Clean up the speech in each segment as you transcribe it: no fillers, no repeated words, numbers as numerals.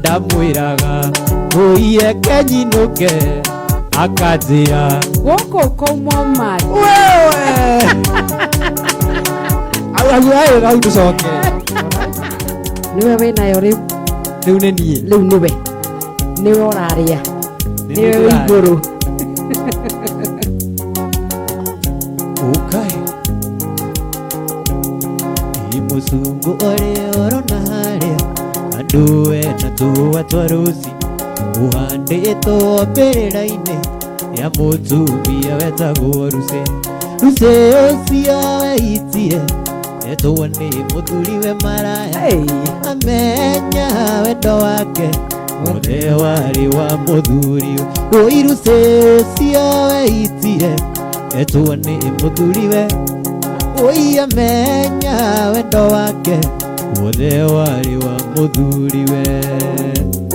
Ndamwĩraga ũireke nyinũke, akanjĩra gũkũ kũmwo maĩ. Wewe au au au au, tũcoke. Nĩwe wĩnayo rĩu. Rĩu nĩ niĩ. Rĩu nĩwe ũrarĩa. Nĩ nĩwe niĩ wĩ ndĩrarĩa. Igũrũ. Ukae i mũcungũ ũrĩa ũrona harĩa andũ ena tũa twa rũci ũhandĩtwo mbĩrĩra-inĩ ya mũtumia wetagwo Ruce. Ruce ũcio weitire etwo nĩ mũthuriwe maraya. Hey. Amenya wendo wake wothe warĩ wa mũthuriwe. Ũi Ruce ũcio weitire etwo nĩ mũthuriwe, ũi amenya wendo wake wothe warĩ wa mũthuriwe.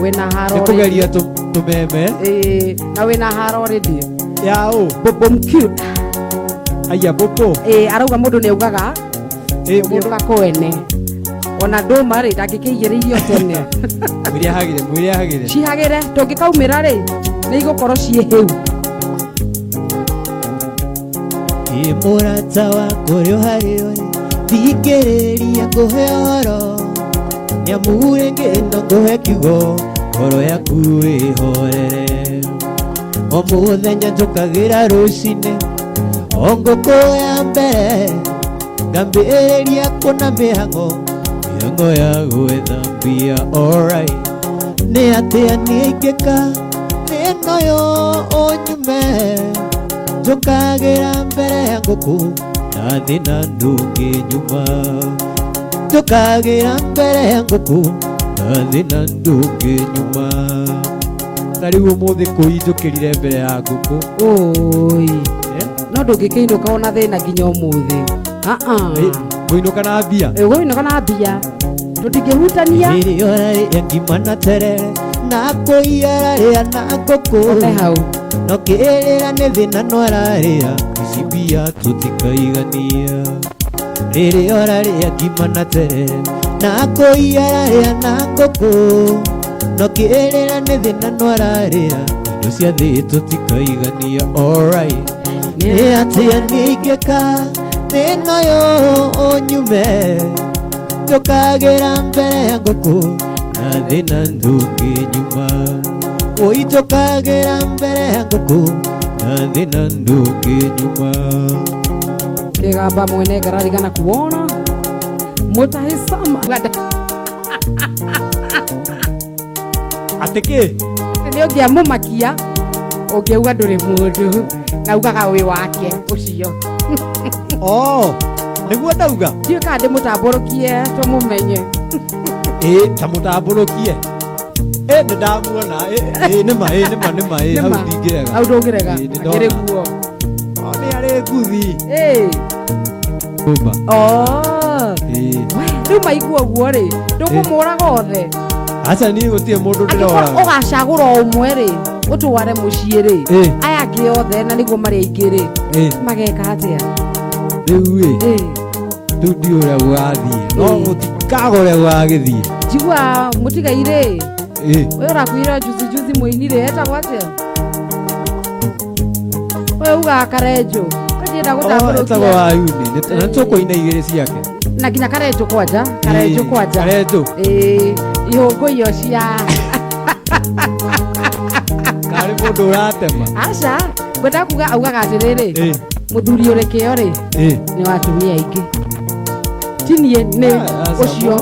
Wĩna haro. Nĩ kũgeria tũmeme. Ĩĩ, na wĩna haro already. Ya ũ? Bobo mcute. Aya bobo. Ĩĩ, arauga mũndũ nĩ augaga Ĩ, mũndũ ũgĩũka kwene ona ndũma rĩ, ndangĩkĩigĩrĩirio tene. Mwĩre ahagĩre, mwĩre ahagĩre. Cihagĩre, tũngĩkaumĩra rĩ, nĩ igũkorwo ciĩ hĩu. Ĩ mũrata wakwa ũrĩa harĩ ũrĩ, thikĩrĩria ngũhe ũhoro, nĩamu rĩngĩ no ngũhe kiugo ngoro yaku ĩhorere. O mũthenya njũkagĩra rũcinĩ, o ngũkũ ya mbere ngambĩrĩria kuona mĩhang'o, mĩhang'o ya gwetha mbia. Alright, nĩ atĩa niĩ ingĩka thĩna ũyũ ũnyume? Njũkagĩra mbere ya ngũkũ na thĩna ndũngĩnyuma, njũkagĩra mbere ya ngũkũ na thĩna ndũngĩnyuma. Ta rĩu ũmũthĩ kũinjũkĩrire mbere ya ngũkũ. Ũi. Eh? No ndũngĩkĩinũka ona thĩna nginya ũmũthĩ. Eh, ngũinũka na mbia. Ũgũinũka na mbia, tũtingĩhutania. Rĩrĩa ũrarĩa ngima na terere na kũiya ararĩa na ngũkũ. One hau. No kĩrĩra nĩ thĩna no ararĩa ici mbia tũtikaigania. Rĩrĩa ũrarĩa ngima na terere na kũiya ararĩa na ngũkũ, no kĩrĩra nĩ thĩna no ararĩa indo cia thĩ tũtikaigania. Alright, nĩ atĩa niĩ ingĩka thĩna ũyũ ũnyume? Njũkagĩra mbere ya ngũkũ na thĩna ndũngĩnyuma, ũi njũkagĩra mbere ya ngũkũ na thĩna ndũngĩnyuma. Kĩgamba mwene ngararigana kuona mũtahisama. Atĩ kĩ? Nĩ ũngĩamũmakia ũngĩauga ndũrĩ mũndũ na ugaga wĩ wake ũcio. Oh, nĩguo ndauga. Ndiũĩ kana ndĩmũtambũrũkie tũmũmenye. Ĩ, ta mũtambũrũkie. Ĩ, nĩ ndamuona. Ĩ, ĩ, nĩma, ĩ, nĩma, nĩma, ĩ, hau Nĩma. ndingĩrega. Hau ndũngĩrega. Ĩ, nĩ ndona. Akĩrĩ guo. O, nĩ arĩ nguthi. Ĩ. Kumba. Oh. Ĩ. We, rĩu maigua ũguo rĩ, ndũkũmũraga othe? Aca, niĩ gũtirĩ mũndũ Angĩkorwo ndĩroraga. ũgacagũra o ũmwe rĩ, ũtware mũciĩ rĩ, Ĩ. aya angĩ othe na nĩguo marĩ aingĩ rĩ, Ĩ. mageka atĩa? Rĩu ĩ, Ĩ. rĩu ndiũ ũrĩa gũgathiĩ, no Ĩ. gũtikaga ũrĩa gũgagĩthiĩ. Njigua mũtigairĩ Ĩ. ũyũ ũrakuire juzi juzi, mũini rĩ, etagwo atĩa ũyũ ugaga karenjũ ndienda Oh, etagwo gũtambũrũkia? Wayuni. Na tũkũina igĩrĩ ciake. Na nginya karenjũ kwanja, karenjũ. Ĩ, Kwanja. Karenjũ. Ĩ, ihũngũiyo cia Karĩ mũndũ ũratema. Aca, ngwenda kuga augaga atĩrĩrĩ, Ĩ. mũthuri ũrĩ kĩo rĩ, Ĩ. nĩ wa atumia aingĩ, ti niĩ nĩ Ah, aca, ũcio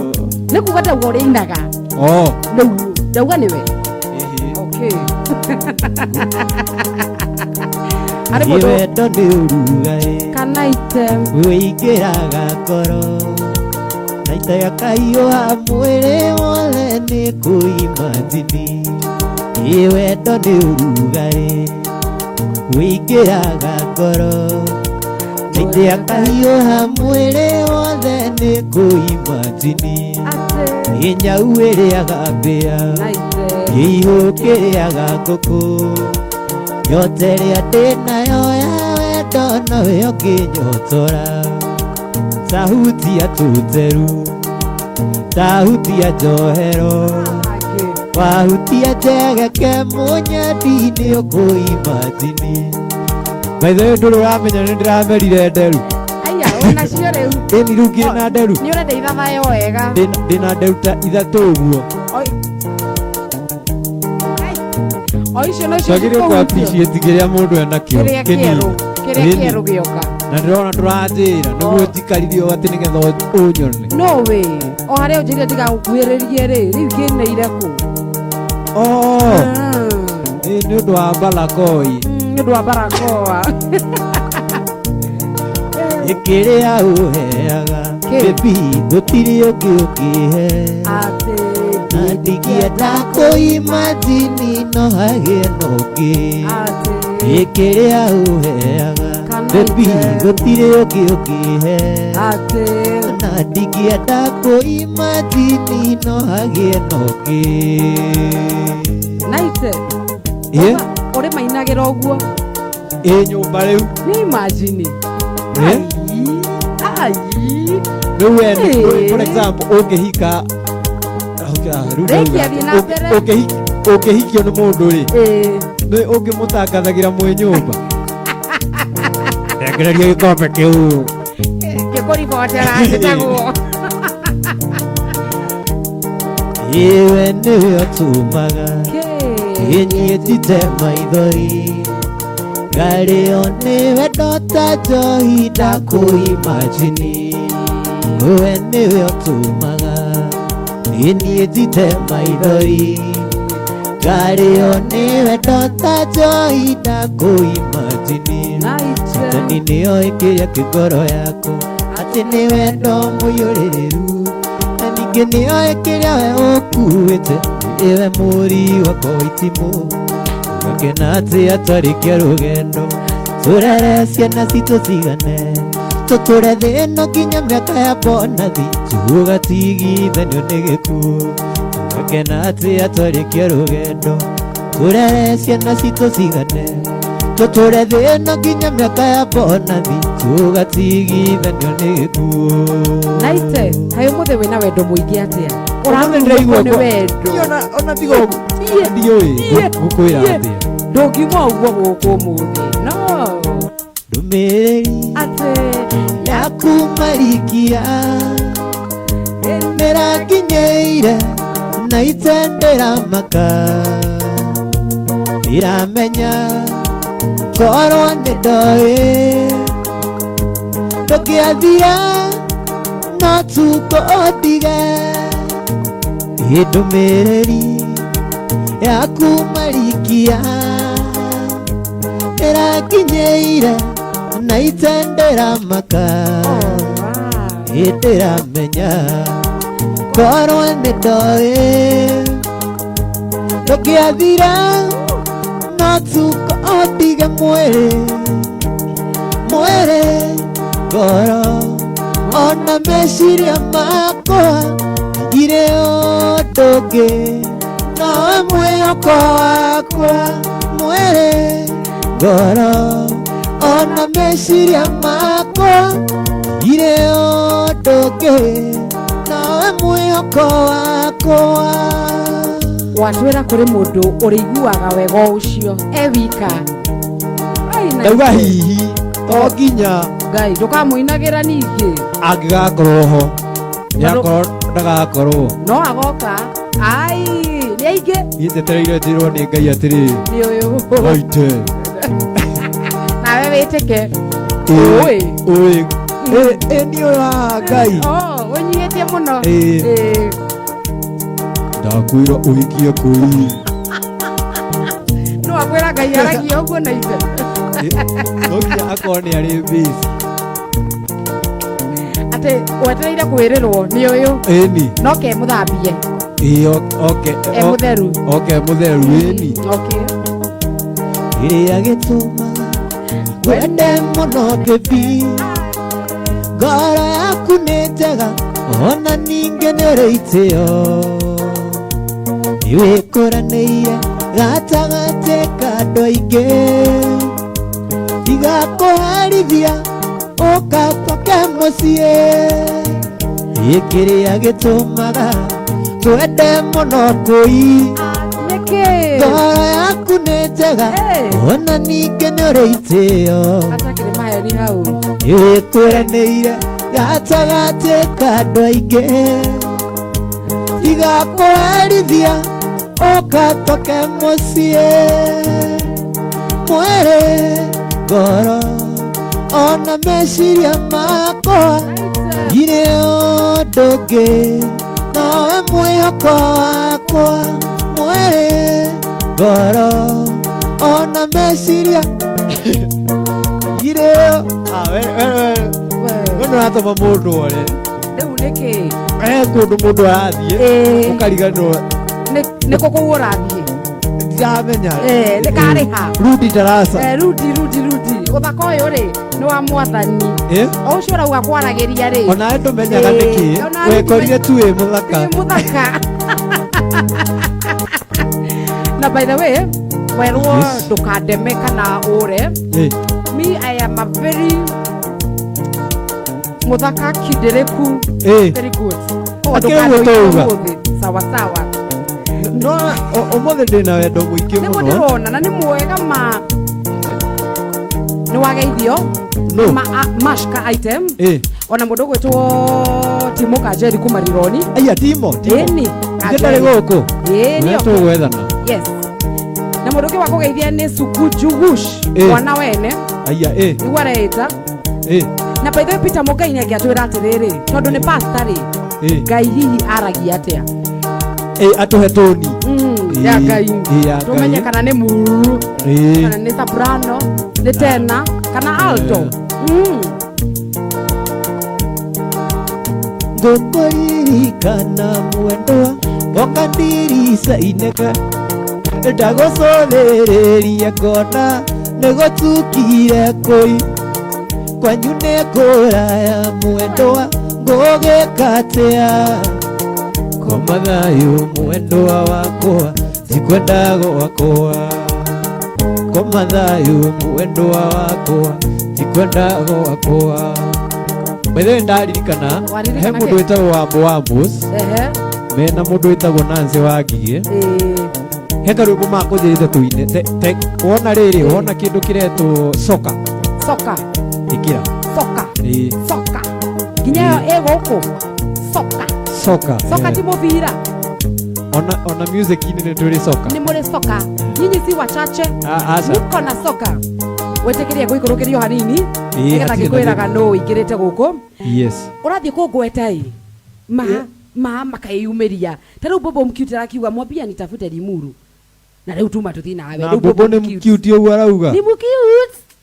nĩ kuga ndauga ũrĩa inaga. Oh. Rĩu ndauga nĩwe. Ĩhĩ. Okay, harĩ Ĩ, mũndũ wendo nĩ ũrugarĩ kana ite wĩingĩraga ngoro na itakahiũha mwĩrĩ wothe nĩ kũimajini. Ĩ, wendo nĩ ũrugarĩ wĩingĩraga ngoro na itakahiũha mwĩrĩ wothe nĩ kũimajini. Atĩ Ĩ, nyau ĩrĩaga mbĩa, na ite kĩihũ kĩrĩaga ngũkũ, nyota ĩrĩa ndĩnayo ya wendo noyo ngĩnyotora. Tahutia tũteru, tahutia njohero. Angĩ. Wahutia njegeke mũnyendi nĩ ũkũimajini. By the way, ndũrĩ ũramenya nĩ ndĩramerire nderu. Aya, ũnacio rĩu. Ĩni rĩu ngĩrĩ na nderu. Nĩ ũrenda ithathayo wega. Ndĩna nderu ta ithatũ ũguo. Oi. Ai. O icio nocio Twagĩrĩirwo kũ cikũhutio. appreciate kĩrĩa mũndũ enakĩo Kĩrĩa kĩnini. kĩerũ. Kĩrĩa Ĩni. kĩerũ gĩoka. Na ndĩrona ndũranjĩra nĩguo njikarire ũũ atĩ nĩgetha ũnyone. No way. O harĩa ũnjĩrire ndigagũkuhĩrĩrie rĩ, rĩu ngĩneire kũ? Oh, Mm. ĩ nĩ ũndũ wa barakoi. Nĩ ũndũ wa barakoa. Ĩkĩrĩa ũheaga Kĩ? baby gũtirĩ ũngĩ ũngĩhe. Atĩ Na ndingĩenda kũimajini no hagĩe na ũngĩ. atĩ Ĩkĩrĩa ũheaga Kana baby ite. gũtirĩ ũngĩ ũngĩhe. Atĩ Na ndingĩenda kũimajini no hagĩe na ũngĩ. Naite. Ĩ? Ũrĩ mainagĩra ũguo. Ĩ nyũmba rĩu. Nĩ imagine. Ĩ? Ai. Ai. Rĩu we Ĩ. for example ũngĩhika okay, rĩu Rĩngĩ ndauga athiĩ na atĩ, mbere. ũngĩhikio nĩ mũndũ rĩ, Ĩ. nĩ ũngĩmũtangathagĩra mwĩ nyũmba. Ndengereria gĩkombe kĩu. Ngĩkũribotera njĩtagwo. Iwe nĩwe ũtũmaga Kĩ? ĩniĩ ndite maithori ngarĩo nĩwe ndota njohi ndakũimajini. We nĩwe ũtũmaga ĩniĩ ndite maithori ngarĩo nĩwe ndota njohi ndakũimajini. Naite. Satani nĩoĩ kĩrĩa kĩ ngoro yaku atĩ nĩ wendo mũiyũrĩrĩru na ningĩ nĩoĩ kĩrĩa we ũkuĩte ĩwe mũri wakwa wa itimũ ũgakena atĩ atwarĩkia rũgendo tũrere ciana citũ cigane tũtũre thĩ ĩno nginya mĩaka ya bonathi tũgatigithanio nĩ gĩkuũ ũgakena atĩ atwarĩkia rũgendo tũrere ciana citũ cigane tũtũre thĩ ĩno nginya mĩaka ya bonathi tũgatigithanio nĩ gĩkuũ. Naite, kaĩ ũmũthĩ wĩna wendo mũingĩ atĩa? Ũmũthĩ ndĩraigua Ũrarurumwo nĩ wendo. Ona tiga ũguo. Ndiũĩ ngũkwĩra atĩa. Ndũngiuma ũguo gũkũ ũmũthĩ. No. Ndũmĩrĩri Atĩ yaku marikia nĩranginyĩire na itendĩramaka ndiramenya korwo nĩ ndoĩ ndũngĩathire no tuko ũndige. Ĩ ndũmĩrĩri yaku marikia nĩranginyĩire na itendĩramaka ndĩramenya korwo nĩ ndoĩ ndũngĩathire no tuko ũndige mwĩrĩ mwĩrĩ ngoro ona meciria makwa irĩ ũndũ ũngĩ nowe mwĩhoko wakwa mwĩrĩ ngoro ona meciria makwa irĩ ũndũ ũngĩ nowe mwĩhoko wakwa. Watwĩra kũrĩ mũndũ ũrĩiguaga wega ũcio e wika. Ai, Naite. Ndauga hihi to nginya Ngai ndũkamũinagĩra ningĩ. Angĩgakorwo ho nĩakorwo ndagakorwo No agoka. Ai, nĩ aingĩ. Niĩ njetereire njĩrwo nĩ Ngai atĩrĩrĩ Nĩ ũyũ. Naite. Nawe wĩtĩke. Ĩ, Ũĩ. ũĩ ĩ nĩ ũyũ haha Ngai. Oh, ũnyihĩtie mũno. Ĩ. Ĩ. Ndakwĩra ũhikie kũi. No akwĩra Ngai aragia ũguo Naite. No nginya akorwo nĩ arĩ busy. Atĩ wetereire kwĩrĩrwo nĩ ũyũ. Ĩni. No ke mũthambie. Ĩ oke. E mũtheru. Oke mũtheru ĩni. Okay. Kĩrĩa gĩtũmaga wende mũno baby ngoro yaku nĩ njega ona ningĩ nĩ ũrĩ itĩo nĩwĩkũranĩire gatagatĩ ka andũ aingĩ tiga kũherithia ũkatoke mũciĩ ĩ kĩrĩa gĩtũmaga twende mũno kũi Nĩkĩ? Ngoro yaku nĩ njega. Hey. Ona ningĩ nĩ ũrĩ itĩo. Hatakĩrĩ maheni hau. Nĩwĩkũranĩire gatagatĩ ka andũ aingĩ. Tiga kũherithia ũkatoke mũciĩ. Mwĩrĩ, ngoro ona meciria makwa irĩ ũndũ ũngĩ nowe mwĩhoko wakwa. Mwĩrĩ, ngoro ona meciria irĩ. Ah, we we we We. we nĩũratũma mũndũ ore. Rĩu nĩkĩ? He kũndũ mũndũ arathiĩ Ĩĩ. ũkariganĩrwo. Nĩkũ kũu ũrathiĩ? Ndiramenya. Ĩĩ, nĩkarĩha. Rudi darasa. Eh, rudi rudi rudi ũthaka ũyũ rĩ nĩ wa mwathani. Eh? O ũcio ũrauga kwaragĩria rĩ. Onawe ndũmenyaga Ĩĩ, nĩkĩ onawe wekorire tu wĩ mũthaka. Nĩ mũthaka. Na by the way, werwo Yes. ndũkandeme kana ũre. Eh, Me, I am a very mũthaka kindereku. Eh. Very good. Akĩrĩ ũguo twauga. Ũmũthĩ sawa sawa. No ũmũthĩ ndĩna wendo mũingĩ Nĩguo mũno. ndĩrona na nĩ mwega ma nĩ wageithio. No. Ma, mashka item. Eh. Ona mũndũ ũgwĩtwo Timo Kanjeri kuma Rironi. Aya, Timo, Timo. Ĩni. Ithe ndarĩ gũkũ. Ĩni. We tũgwethana. Yes, na mũndũ ũngĩ wa kũgeithia nĩ Sukujugush. Ĩ. Mwana wene. Aya, eh. Nĩguo areĩta. Eh. Na by the way, Peter Mũngai nĩ angĩatwĩra atĩrĩrĩ, tondũ nĩ pastor rĩ, Eh. Ngai hihi aragia atĩa? Eh, atũhe tũni. Ya Ĩ, Ngai. ĩ, ya Ngai. Tũmenye kana nĩ mururu, Eh. kana nĩ soprano, nĩ tena kana alto. Ngũkũririkana mwendwa oka ndirica-inĩ ndagũcũthĩrĩria ngona nĩgũtukire kũi kwanyu nĩ kũraya mwendwa ngũgĩka atĩa koma thayũ mwendwa wakwa tikwenda gwakwa koma thayũ mwendwa wakwa tikwenda gwakwa. By the way, ndaririkana Waririkana he mũndũ kĩ? wĩtagwo Wambo Wambos Ehe. mena mũndũ wĩtagwo Nancy wa Ngigĩ. Ĩ. He karwĩmbo makũnjĩrĩte tũine. Wona rĩrĩ, wona kĩndũ kĩretwo soka. Soka. Ĩkĩra. Soka. Ĩĩ. Soka nginya ĩyo ĩ gũkũ soka. Soka. Soka. Eh. Ti mũbira. Ona music-inĩ nĩ tũrĩ soka. Nĩ mũrĩ soka, nyinyi si wachache. Ah, aca. Muko na soka wĩtĩkĩrie gũikũrũkĩrio hanini Ĩĩ, nĩgetha hatirĩ na ngĩkwĩraga thĩna. nũ ũingĩrĩte gũkũ. Yes. Ũrathiĩ kũngweta ĩ ma ma makeyumĩria ta rĩu Bobo Mcute arakiuga mwambia nitafute Limuru na rĩu tuma tũthiĩ nawe. Na Rĩu Bobo nĩ Mcute. cute ũguo arauga. Ni mcute,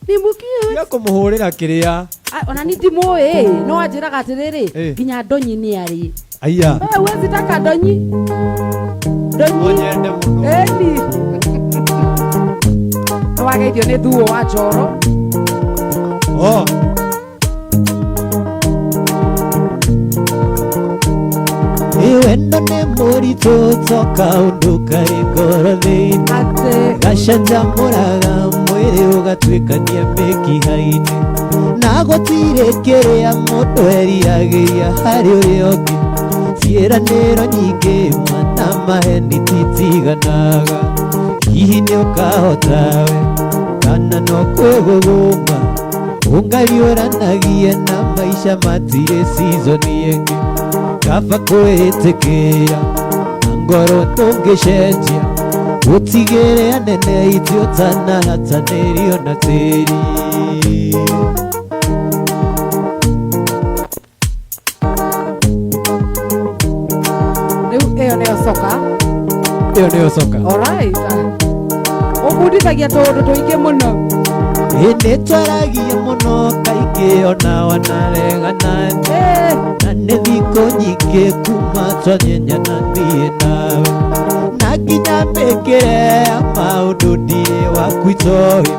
ni mcute. Tiga kũmũhũrĩra kĩrĩa. Ah, ona ni ndimũĩ no anjĩraga atĩrĩrĩ Ĩ. nginya ndonyi nĩ arĩ. Aya. Eh, huwezi taka ndonyi. No Ndonyi. nyende mũno. Eni nĩwageithio nĩ thuo wa njoro. Oh. Wendo nĩ mũritũ to kaũndũ karĩ ngoro thĩinĩ atĩ gacanjamũraga mwĩrĩ ũgatuĩkania mĩkiha-inĩ na gũtirĩ kĩrĩa mũndũ eriragĩria harĩ ũrĩa ũngĩ ciĩranĩro nyingĩ mana maheni titiganaga hihi nĩ ũkahota we kana no kwĩgũgũma ũngariũranagia na maica matirĩ season ĩngĩ kaba kwĩtĩkĩra na ngoro ndũngĩcenjia ũtigĩre anene itĩ ũtanahatanĩrio na tĩri. Rĩu ĩyo nĩyo soka. Ĩyo nĩyo soka. Alright, ũbundithagia tũũndũ tũingĩ mũno. Ĩ nĩ twaragia mũno kaingĩ ona wanaregana Eh, na nĩ thikũ nyingĩ kuma twanyenyana niĩ nawe na nginya mĩkĩre ya maũndũ ndirĩ waku itoĩ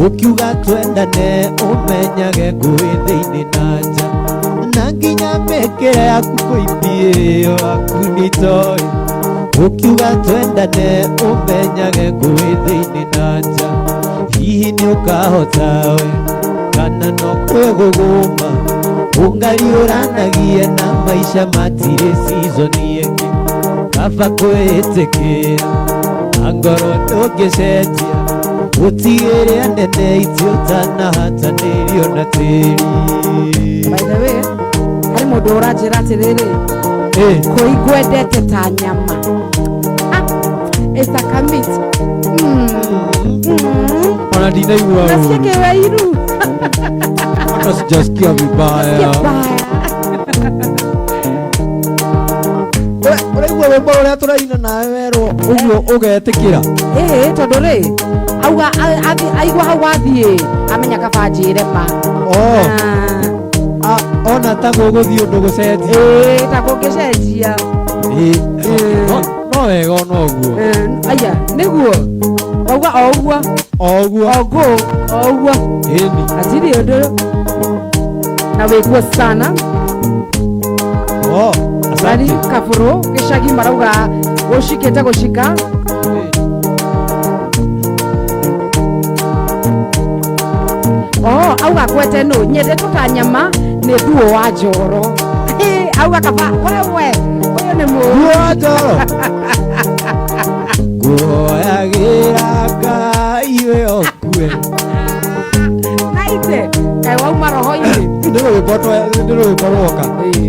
ũkiuga twendane ũmenyage ngũĩ thĩinĩ na nja na nginya mĩkĩre yaku kũimbiĩrĩo waku nitoĩ ũkiuga twendane ũmenyage ngũĩ thĩinĩ na nja hihi nĩ ũkahota we kana no kwĩgũgũma ũngariũranagia na maica matirĩ season ĩngĩ kaba kwĩtĩkĩra Angorwo ndũngĩcenjia ũtigĩre anene itĩ ũtanahatanĩrio na tĩri. By the way, harĩ mũndũ ũranjĩra atĩrĩrĩ, kũi ngwendete ta nyama. Ah, it's a commit. Ona ndinaigua Nasikia ũru. kĩwairu. Hata sijasikia vibaya. Nasikia baya. Ũraigua rwĩmbo rũrĩa tũraina nawe werwo ũguo ũgetĩkĩra. Ĩĩ, tondũ rĩ auga aigua hau wathiĩ amenya kaba njĩre ma. Oh, Ah, ona ta gũgũthiĩ ũndũ gũcenjia. Ĩĩ, ta kũngĩcenjia. Ĩĩ, no wega ona ũguo. Aya nĩguo wauga o ũguo. O ũguo. O ngũ o ũguo. Ĩni. Hatirĩ ũndũ na wĩguo sana. Oh, Bari asante. kabũrũ gĩcagi marauga gũcikĩte gũcika. Oh, auga kwete nũ nyendetwo ta nyama nĩ thuo wa njoro. Hĩ, auga kaba wewe ũyũ nĩ mũũru. Nguo wa njoro. Nguoyagĩra Ngai we ũkue. Naite kaĩ wauma roho-inĩ. Nĩ rwĩmbo nĩ rwĩmbo rwoka. Ĩĩ.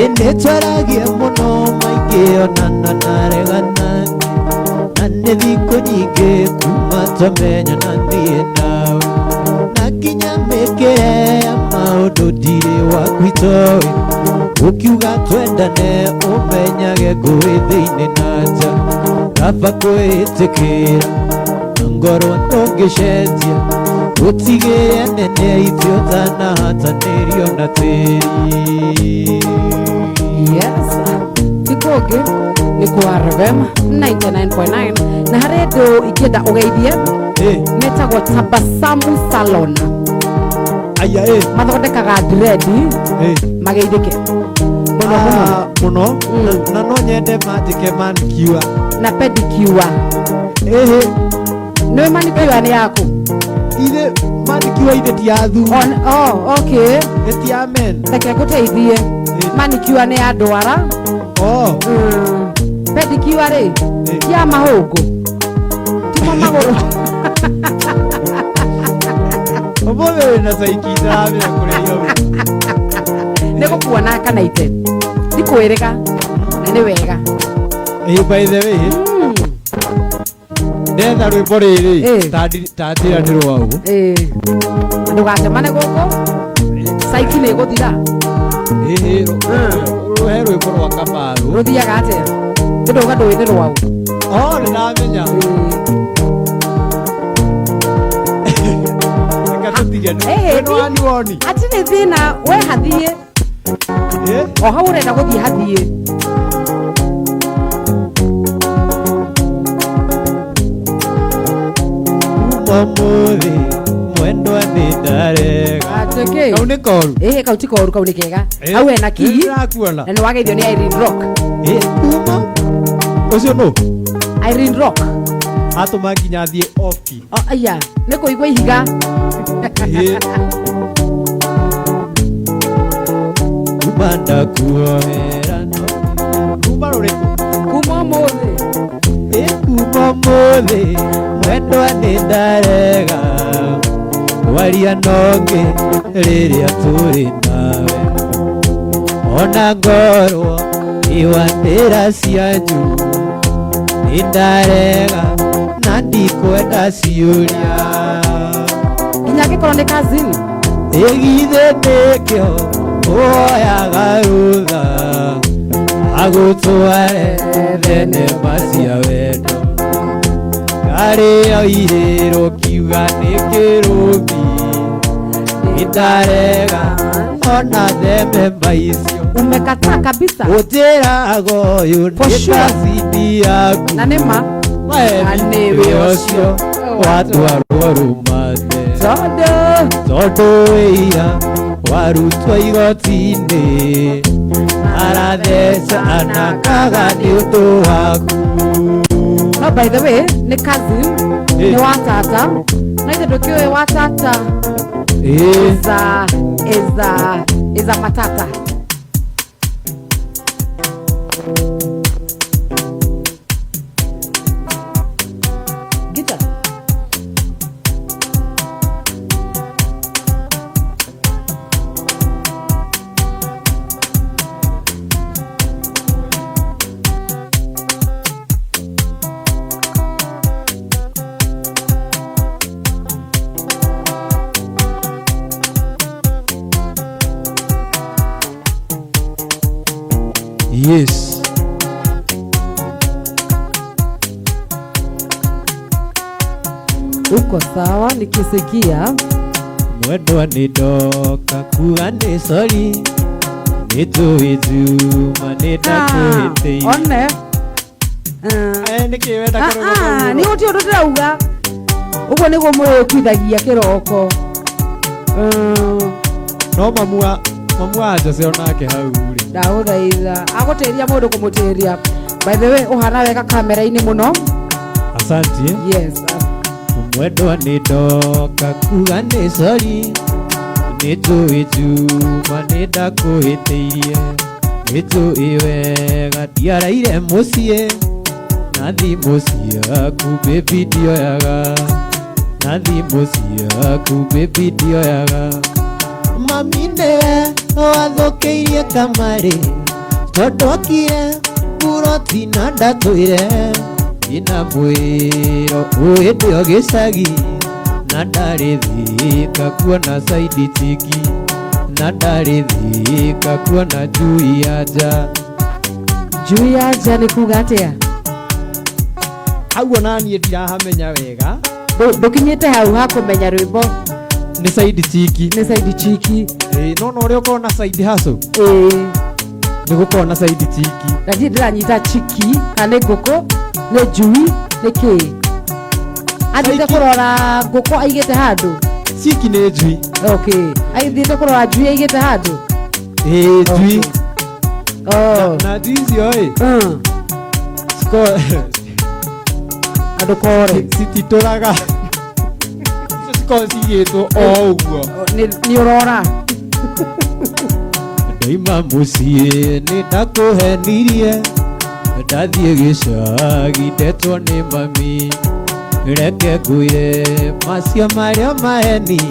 Ĩnĩ twaragia mũno maingĩ onana naregana na nĩ thikũ nyingĩ kuma twamenyana niĩ nawe na nginya mĩkĩre ya maũndũ ndirĩ waku itoĩ ũkiuga twendane ũmenyage ngũĩ thĩinĩ na nja kaba kwĩtĩkĩra na ngorwo ndũngĩcenjia ũtigĩre anene itĩ ũtanahatanĩrio na tĩri. Yes, ti kũngĩ nĩ kwa RFM 99.9 na harĩ andũ ingĩenda ũgeithie metagwo Tabasamu Salon. Aya Mathondekaga dread. Mageithĩke mũno mũno. Ah, mũno. Na no nyende mandĩke manicure. Na pedicure. Ĩhĩ. Nĩwe manicure nĩ yaku? Ithe manicure ithe ti ya athuri. Oh, okay. Nĩ ti ya men. Reke ngũteithie, manicure nĩ ya ndwara. Oh. Pedicure rĩ ti ya mahũngũ, timo magũrũ. Ũmũthĩ wĩna caiki ndaramenya kũrĩa irauma. Nĩ gũkuona kana ite ndikwĩrĩga na nĩ wega. Ĩ, by the way, ndetha rwĩmbo rĩrĩ ta njĩra nĩ rwaũ. Ĩĩ, ndũgacemane gũkũ, caiki nĩ ĩgũthira. Ĩhĩ, rũhe rwĩmbo rwa Kamaru. Rũthiaga atĩa? Ndũga ndũĩ nĩ rwaũ. Oh, nĩ ndamenya. Reke tũtige. Ĩhĩ, nĩ wani woni. Hatirĩ thĩna, we hathiĩ. O hau ũrenda gũthiĩ hathiĩ. Kuma mũthĩ mwendwa nĩ ndarega. Atĩkĩ? Kau nĩ koru. Ĩhĩ, kau ti koru, kau nĩ kega. Hau hena kii. Nĩndĩrakuona. Na nĩ wageithio nĩ Irene Rock. Ĩ, kuma ũcio nũ? Irene Rock. Atũma nginya thiĩ off key. Oh, aya nĩ kũigua ihiga. Kuma ndakuohera kuma rũrĩkũ? Kuma ũmũthĩ. Ĩ, kuma ũmũthĩ mwendwa nĩ ndarega waria nongĩ rĩrĩa tũrĩ nawe ona ngorwo iwanĩra cianyu nĩ ndarega na ndikwenda ciũria. Nginya angĩkorwo nĩ cousin. Ĩgithĩ nĩkĩo woyaga rũtha agũtware thenema cia wendo karĩa oirĩrwo kiuga nĩ kĩrũmi nĩ ndarega ona themema icio. Umekataa kabisa. Ũnjĩraga ũyũ For nĩ sure. kacini yaku. Na nĩ ma. Na nĩwe ũcio watwarwo rũmande. Tondũ tondũ wĩira warutwo igoti-inĩ aratheca anakaga nĩ ũndũ waku. No, by the way, nĩ cousin. Nĩ wa tata na ithe ndũkĩũĩ wa tata. Is a matata. Yes. Uko sawa nikisikia. Mwendwa nĩ ndoka kuga nĩ sorry, nĩ njũĩ Juma nĩ ndakũhĩtĩirie. One. Nĩkĩ wenda kũrũgama Nĩ ũguo? gũtirĩ ũndũ ndĩrauga. Ũguo nĩguo mwĩkuithagia kĩroko. No mamu wa Jose onake hau rĩ. Ndagũthaitha agũtĩria mũndũ kũmũtĩria. By the way, ũhana wega kamera-inĩ mũno. Asante. Yes. Mwendwa nĩ ndoka kuga nĩ sorry, nĩ njũĩ Juma nĩ ndakũhĩtĩirie, nĩ njũĩ wega ndiaraire mũciĩ na thimũ ciaku baby ndioyaga, na thimũ ciaku baby ndioyaga. Mami nĩwe wathũkĩirie kamarĩ tondũ okire buroti na ndatwĩre ina mwĩro ũĩ ndĩo gĩcagi na ndarĩ thika kuona side chick, na ndarĩ thika kuona njui ya nja. Njui ya nja nĩ kuga atĩa? Hau ona niĩ ndirahamenya wega. Ndũkinyĩte hau ha kũmenya rwĩmbo. Nĩ side chick. Nĩ side chick. Ĩĩ, no ũrĩa ũkorwo na side hustle. Ĩĩ. Nĩ gũkorwo na side chick. Na ndirĩ ndĩranyita chiki kana nĩ ngũkũ, nĩ njui, nĩ kĩĩ. Athiĩte kũrora ngũkũ aigĩte handũ. Chick nĩ njui. Okay, athiĩte kũrora njui aigĩte handũ. Ĩĩ, njui. Oh. Na njui icio ĩ cikorwo Andũ kore. Cititũraga, icio cikorwo cigĩtwo o ũguo. Nĩ ũrora. Ndaima mũciĩ nĩ ndakũhenirie, ndathiĩ gĩcagi ndetwo nĩ mami, reke ngwĩre macio marĩa maheni,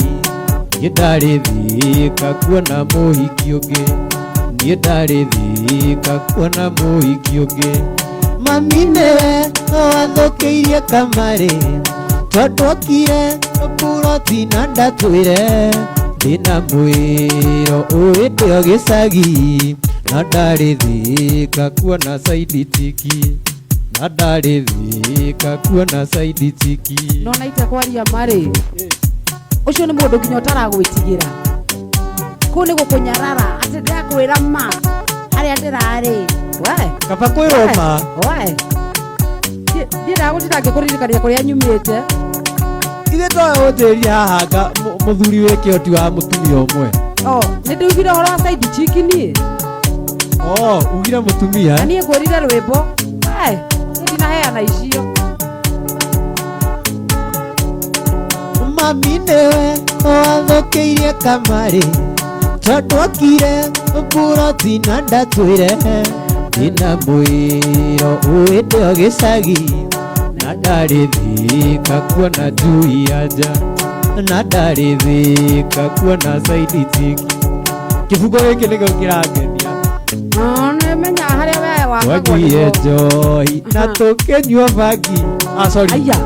niĩ ndarĩ thika kuona mũhiki ũngĩ, niĩ ndarĩ thika kuona mũhiki ũngĩ. Mami nĩwe wathũkĩirie kamarĩ tondũ okire buroti na ndatwĩre ndĩna mwĩro ũĩ ndĩo gĩcagi na ndarĩ thika kuona side chick, na ndarĩ thika kuona side chick. No naita kwaria marĩ ũcio nĩ mũndũ nginya ũtaragwĩtigĩra kũu nĩ gũkũnyarara atĩ ndĩrakwĩra ma harĩa ndĩrarĩ we. Kaba kwĩrwo ma. We, ndiendaga gũtinda ngĩkũririkania kũrĩa nyumĩte. Ithe towe ũnjĩrire haha nga mũthuri wĩ kĩhoti wa mũtumia ũmwe. Oh, nĩ ndĩugire ũhoro wa side chick niĩ. Oh, ugire mũtumia. Na niĩ ngwĩrire rwĩmbo we, niĩ ndinaheana icio. Mami nĩwe wathũkĩirie kamarĩ tondũ okire buroti na ndatwĩre ndĩna mwĩro ũĩ ndĩo gĩcagi na ndarĩ thika kuona njui ya nja, na ndarĩ thika kuona side chick. Kĩbungo gĩkĩ nĩkĩo kĩrangenia. No, nĩmenya harĩa we wakagwo. Twanyuire njohi na tũkĩnyua bangi. Ah, sorry. Aya,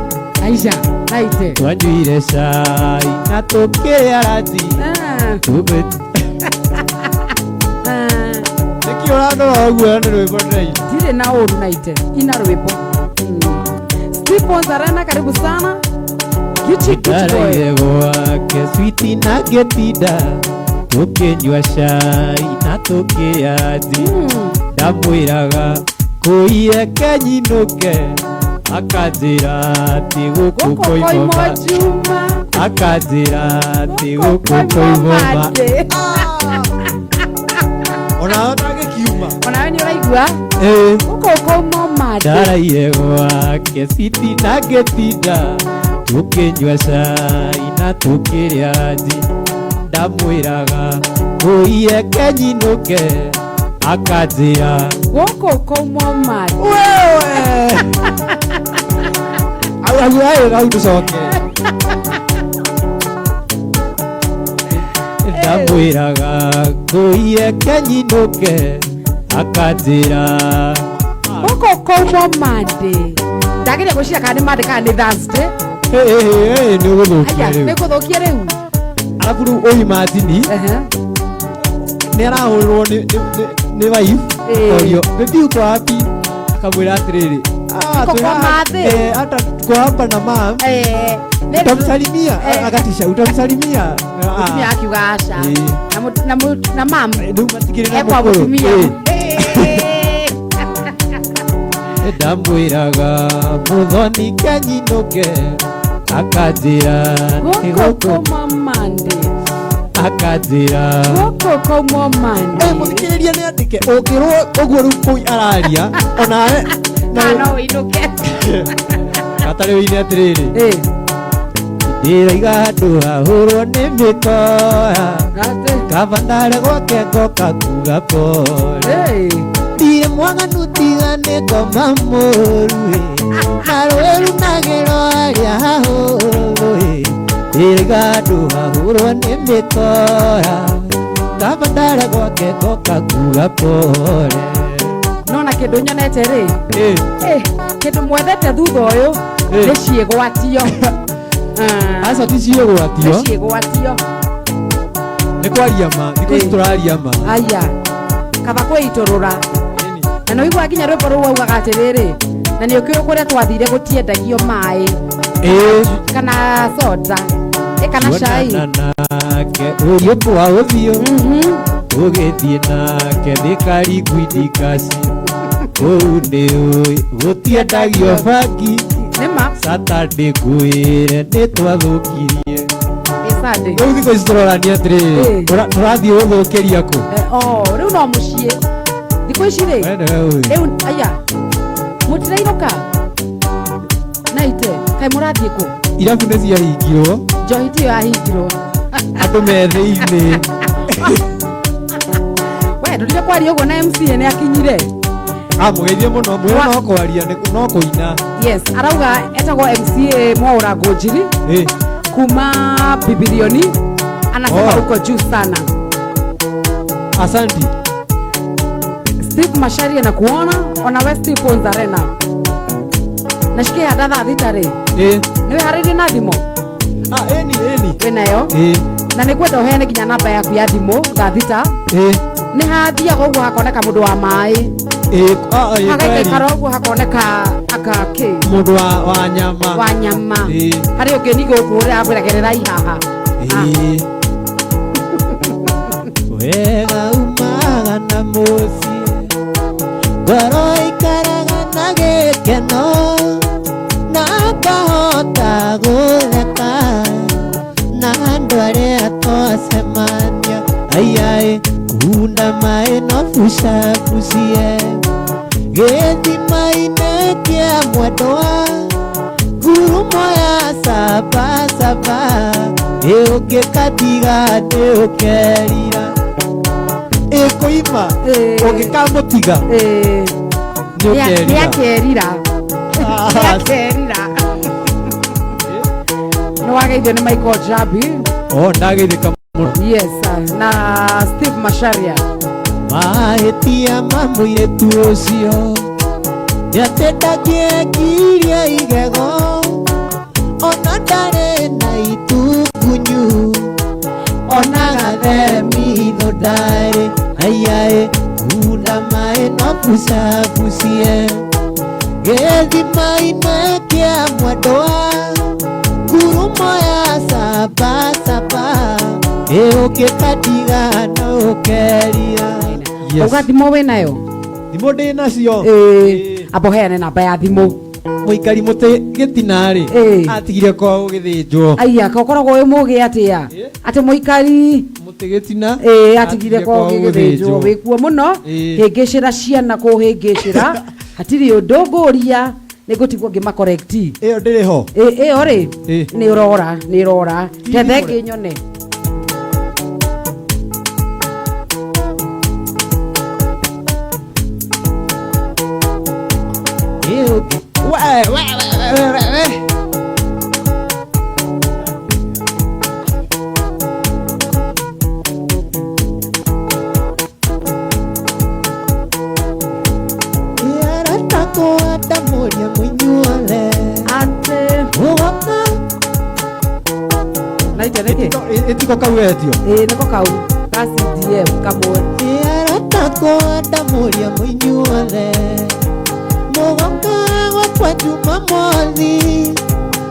aisha naite. Twanyuire cai na tũkĩrĩa ranji. Nĩkĩ ũrandora ũguo nĩ rwĩmbo ndĩraina? Ndirĩ na ũru naite ina rwĩmbo. Steve Arena, karibu sana. Gichi Gichi boy. Ndaraire gwake switi na ngĩtinda tũkĩnyua cai na tũkĩrĩa nji. Ndamwĩraga kũireke nyinũke, akanjĩra atĩ gũkũ Gũkũ koimoma. koimwo Juma. Akanjĩra atĩ Gũkũ gũkũ koimwo koimoma. Monday. Onawe ndangĩkiuma. Onawe nĩ ũraigua. Ĩĩ. Gũkũ koimwo Monday. Ndaraire gwake citi na ngĩtinda tũkĩnyua cai na tũkĩrĩa nji, ndamwĩraga kũireke nyinũke, akanjĩra Gũkũ koimwo Monday. Wewe au au au au tũcoke. Ndamwĩraga ngũireke nyinũke, akanjĩra Gũkũ koimwo Monday. Ndageria gwĩciria kana nĩ Monday kana nĩ Thursday. Nĩ ũgũthũkia. Aya. Rĩu. Nĩ ngũthũkia rĩu. Arabu rĩu ũimagine nĩ arahũrwo nĩ wife. Ĩĩ. Orio baby uko wapi, akamwĩra atĩrĩrĩ, "Ah, Niko twĩ kwa haha, mathe." hata tuko hapa na mam. Eh, Utamsalimia? Eh. Akatisha utamsalimia. Mũtumia akiuga aca. Ĩĩ. Na mam Rĩu matigĩrĩ na ekwa mũkũrũ. mũtumia. Ĩĩ. Eh. Ndamwĩraga mũthoni kenyinũke, akanjĩra nĩ Gũkũ gũkũ, kuma Monday. akanjĩra. Gũkũ kuma Monday. Eh, mũthikĩrĩria nĩ andĩke ũngĩrwo ũguo rĩu kũi araria onawe. Kana no ũinũke. Gatarĩ ũine atĩrĩrĩ, Eh, ndĩraiga handũ hahũrwo nĩ mĩtoya, gate. kaba ndare gwake ngoka kuga pole. Eh. Ndirĩ mwaganu tiga nĩ ngoma mũru ĩ, na rũĩ runagĩrwo harĩa hahũthũ ĩ. Ndĩraiga handũ hahũrwo nĩ mĩtoya, kaba ndare gwake ngoka kuga pole. Nona kĩndũ nyonete rĩ. Ĩ. Eh, kĩndũ mwethete thutha ũyũ Eh. nĩ ciĩgwatio. Ah, Aca ti ciĩgwatio. nĩ ciĩgwatio. Nĩ kwaria ma thikũ ici Ĩ. tũraria ma. Aya, kaba kwĩitũrũra na nĩ ũiguaga nginya rwĩmbo rũu augaga atĩrĩrĩ, na nĩ ũkĩũĩ kũrĩa twathire gũtiendagio maĩ Ĩ. kana soda, kana cai. Tuonana nake ũthiũ kwa ũthiũ, ũgĩthiĩ nake thĩkariguindikasi kũu nĩ ũĩ gũtiendagio bangi. Nĩma. Saturday ngwĩre nĩ twathũkirie. Ĩ Sunday. Rĩu thikũ ici tũrorania atĩrĩrĩ, Ĩ. tũrathiĩ gũthũkĩria kũ? Eh, oh, rĩu no mũciĩ thikũ ici rĩ. We nĩwe ũĩ. Rĩu aya mũtirainũka naite kaĩ mũrathiĩ kũ? Irabu nĩ ciahingirwo. Njohi tiyo yahingirwo. Andũ me thĩinĩ. We ndũrire kwaria ũguo na MCA nĩ akinyire. Amũgeithie mũno, mwĩre no kwaria no kũina. Yes, arauga etagwo MCA Mwaũra Ngũnjiri Ĩ. kuma Bibilioni, anasema Oh. uko juu sana. Asanti. Steve Macharia anakuona ona we Steve Pons Arena nashikia handa thaa thita rĩ. Ĩ. Nĩ wĩharĩirie na thimũ? Ah, ĩni ĩni. Wĩnayo? Ĩ. Na nĩ ngwenda ũheane nginya namba yaku ya thimũ thaa thita. Ĩ. Nĩ hathiaga ũguo hakoneka mũndũ wa maĩ. Ĩ, ah, ĩ, kweli. Hagaikaikara ũguo hakoneka akakĩ. Mũndũ wa nyama. Wa nyama. Ĩ. Harĩ ũngĩ ningĩ gũkũ ũrĩa akwĩra gerera haha. Ĩ. Wega umaga na mũciĩ, ngoro ikaraga na gĩkeno, na ngahota gũtheka na andũ arĩa twacemania. Aiaĩ kunda maĩ no bucabucie gĩthima-inĩ kĩa mwendwa, ngurumo ya sabasaba ĩũngĩkatiga nĩ ũkerira. Ĩkũima. Ĩ. Ũngĩkamũtiga Ĩ. nĩ ũkerira. Nĩ akerira. Nĩ akerira. Nĩ wageithio nĩ Michael Jabi. Oh, ndageithĩka mũno. Yes, na Steve Macharia. Mahĩtia ma mũirĩtu ũcio nĩ atĩ ndangĩengirie igego, ona ndarĩ na itukunyu, ona gathemitho ndarĩ. Aiaĩ kunda maĩ no bucabucie gĩthima-inĩ kĩa mwendwa, ngurumo ya sabasaba ĩũngĩkatiga no ũkerira. Yes. Uga thimũ wĩnayo? Thimũ ndĩ nacio. Ĩ, amba ũheane namba ya thimũ. Mũikari mũtĩ gĩtina rĩ, Ĩ. atigire kwao gũgĩthĩnjwo. Aya kokoragwo wĩ mũgĩ atĩa atĩ mũikari Mũtĩ gĩtina. Ĩ, atigire kwao gĩgĩthĩnjwo, wĩkuo mũno. Ĩ. Hĩngĩcĩra ciana kũhĩngĩcĩra hatirĩ ũndũ ngũria, nĩ ngũtigwo ngĩmakorekti. Ĩyo ndĩrĩ ho. Ĩyo rĩ, Ĩ. nĩ ũrora nĩ ũrora tethe ĩngĩ nyone. Ĩyo we we we we we. Arata ndamũria mũinyuothe. Atĩ Mũgoka. Naite nĩkĩ? Ĩtiko kau etio. Ĩ, nĩko kau ka CDM kamwe. Arata. wakwa ndamũria mũinyuothe mũgoka gwakwa Jumamothi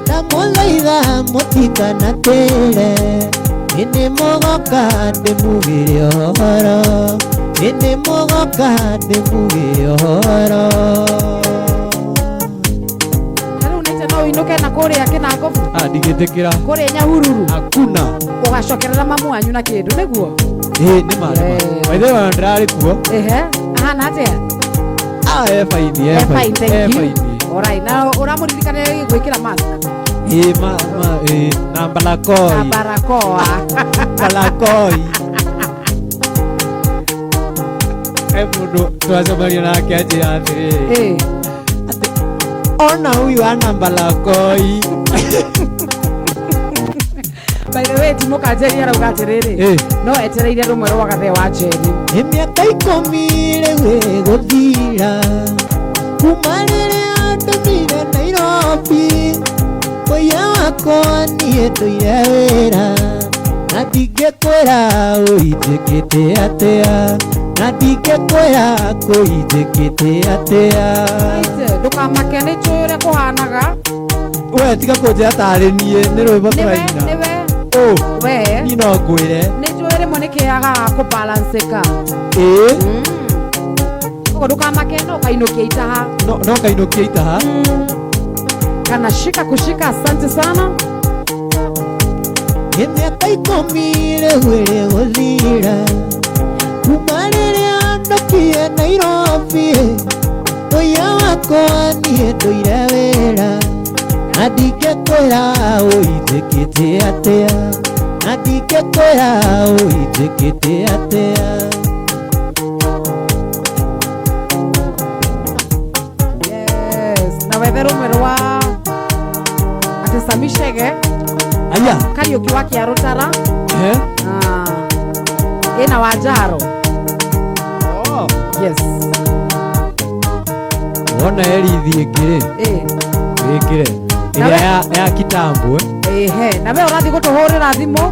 ndamũthaitha mũtikanatĩre ĩnĩ mũgoka ndĩmugĩre ũhoro ĩnĩ mũgoka ndĩmugĩre ũhoro. Na rĩu nĩte no ũinũke na kũrĩa kĩnangobu Ah, ndigĩtĩkĩra. Kũrĩa Nyahururu. Hakuna. Ũgacokerera mamu wanyu na kĩndũ nĩguo. Ĩĩ nĩ ma nĩ ma. Eh. By the way, ndĩrarĩ kuo. Ehe, ahana atĩa? Ah, e fine, e Eh, fine, fine, e thank you. fine. Alright, na ũramũririkania gwĩkĩra mask? Ĩĩ ma ma ĩĩ na na mbalakoi. barakoa. Mbalakoi. E mũndũ twacemania nake anjĩra atĩrĩrĩ atĩ ona huyu ana mbalakoi. By the way, Timo Kanjeri arauga atĩrĩrĩ, no etereire rũmwe rwa gathe wa Njeri. Nĩ mĩaka 10 rĩu ĩgũthira kuma rĩrĩa ndumire Nairobi mũiya wakwa niĩ ndũire wĩra na ndingĩkwĩra ũinjĩkĩte atĩa na ndingĩkwĩra kũinjĩkĩte atĩa. Aite, ndũkamake nĩ njũĩ ũrĩa kũhanaga. We tiga kũnjĩra tarĩ niĩ nĩ rwĩmbo Nĩwe tũraina. nĩwe. Ũ We niĩ no ngwĩre. Nĩ njũĩ rĩmwe nĩ kĩagaga kũbalancĩka. Ĩĩ. Koguo ndũkamake no kainũkia itaha. No kainũkia itaha. Kana shika kushika, asante sana. Nĩ mĩaka 10 rĩu ĩrĩ gũthira kuma rĩrĩa ndokire Nairobi ũiya wakwa niĩ ndũire wĩra na ndingĩkwĩra ũinjĩkĩte atĩa na ndingĩkwĩra ũinjĩkĩte atĩa. Yes, na wethe rũmwe rwa atĩ Samishege. Aya. Kariũki wa Kĩarũtara. Eh? Ah, ĩna Wanjaro. Oh. Yes. Wona erithi ĩngĩ rĩ wĩkĩre Na ĩrĩa ya kitambo eh. Ehe, na we ũrathiĩ gũtũhũrĩra thimũ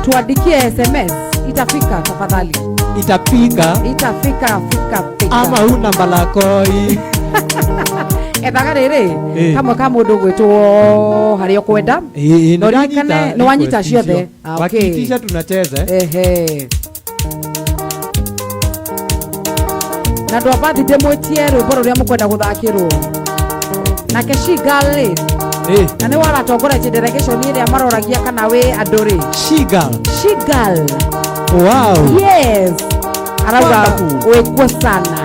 tuandikie SMS, itafika tafadhali. Itapika. Itafika fika fika. Ama huna mbalakoi. Ethaga rĩrĩ kamwe ka mũndũ ũgwĩtwo harĩa ũkwenda. Ĩĩ, Na ũririkane nĩndanyita nĩ wanyita request icio. ciothe. Ah, okay. Wakiitisha tunacheza eh. Ehe, na andũ a bathi ndĩmwĩtie rwĩmbo rũrĩa mũkwenda gũthakĩrwo nake Shigal rĩ, na nĩ waratongoretie delegation ĩrĩa maroragia kana wĩ andũ rĩ. Shigal. Shigal. Wow. Yes, arauga Wonderful. wĩkuo sana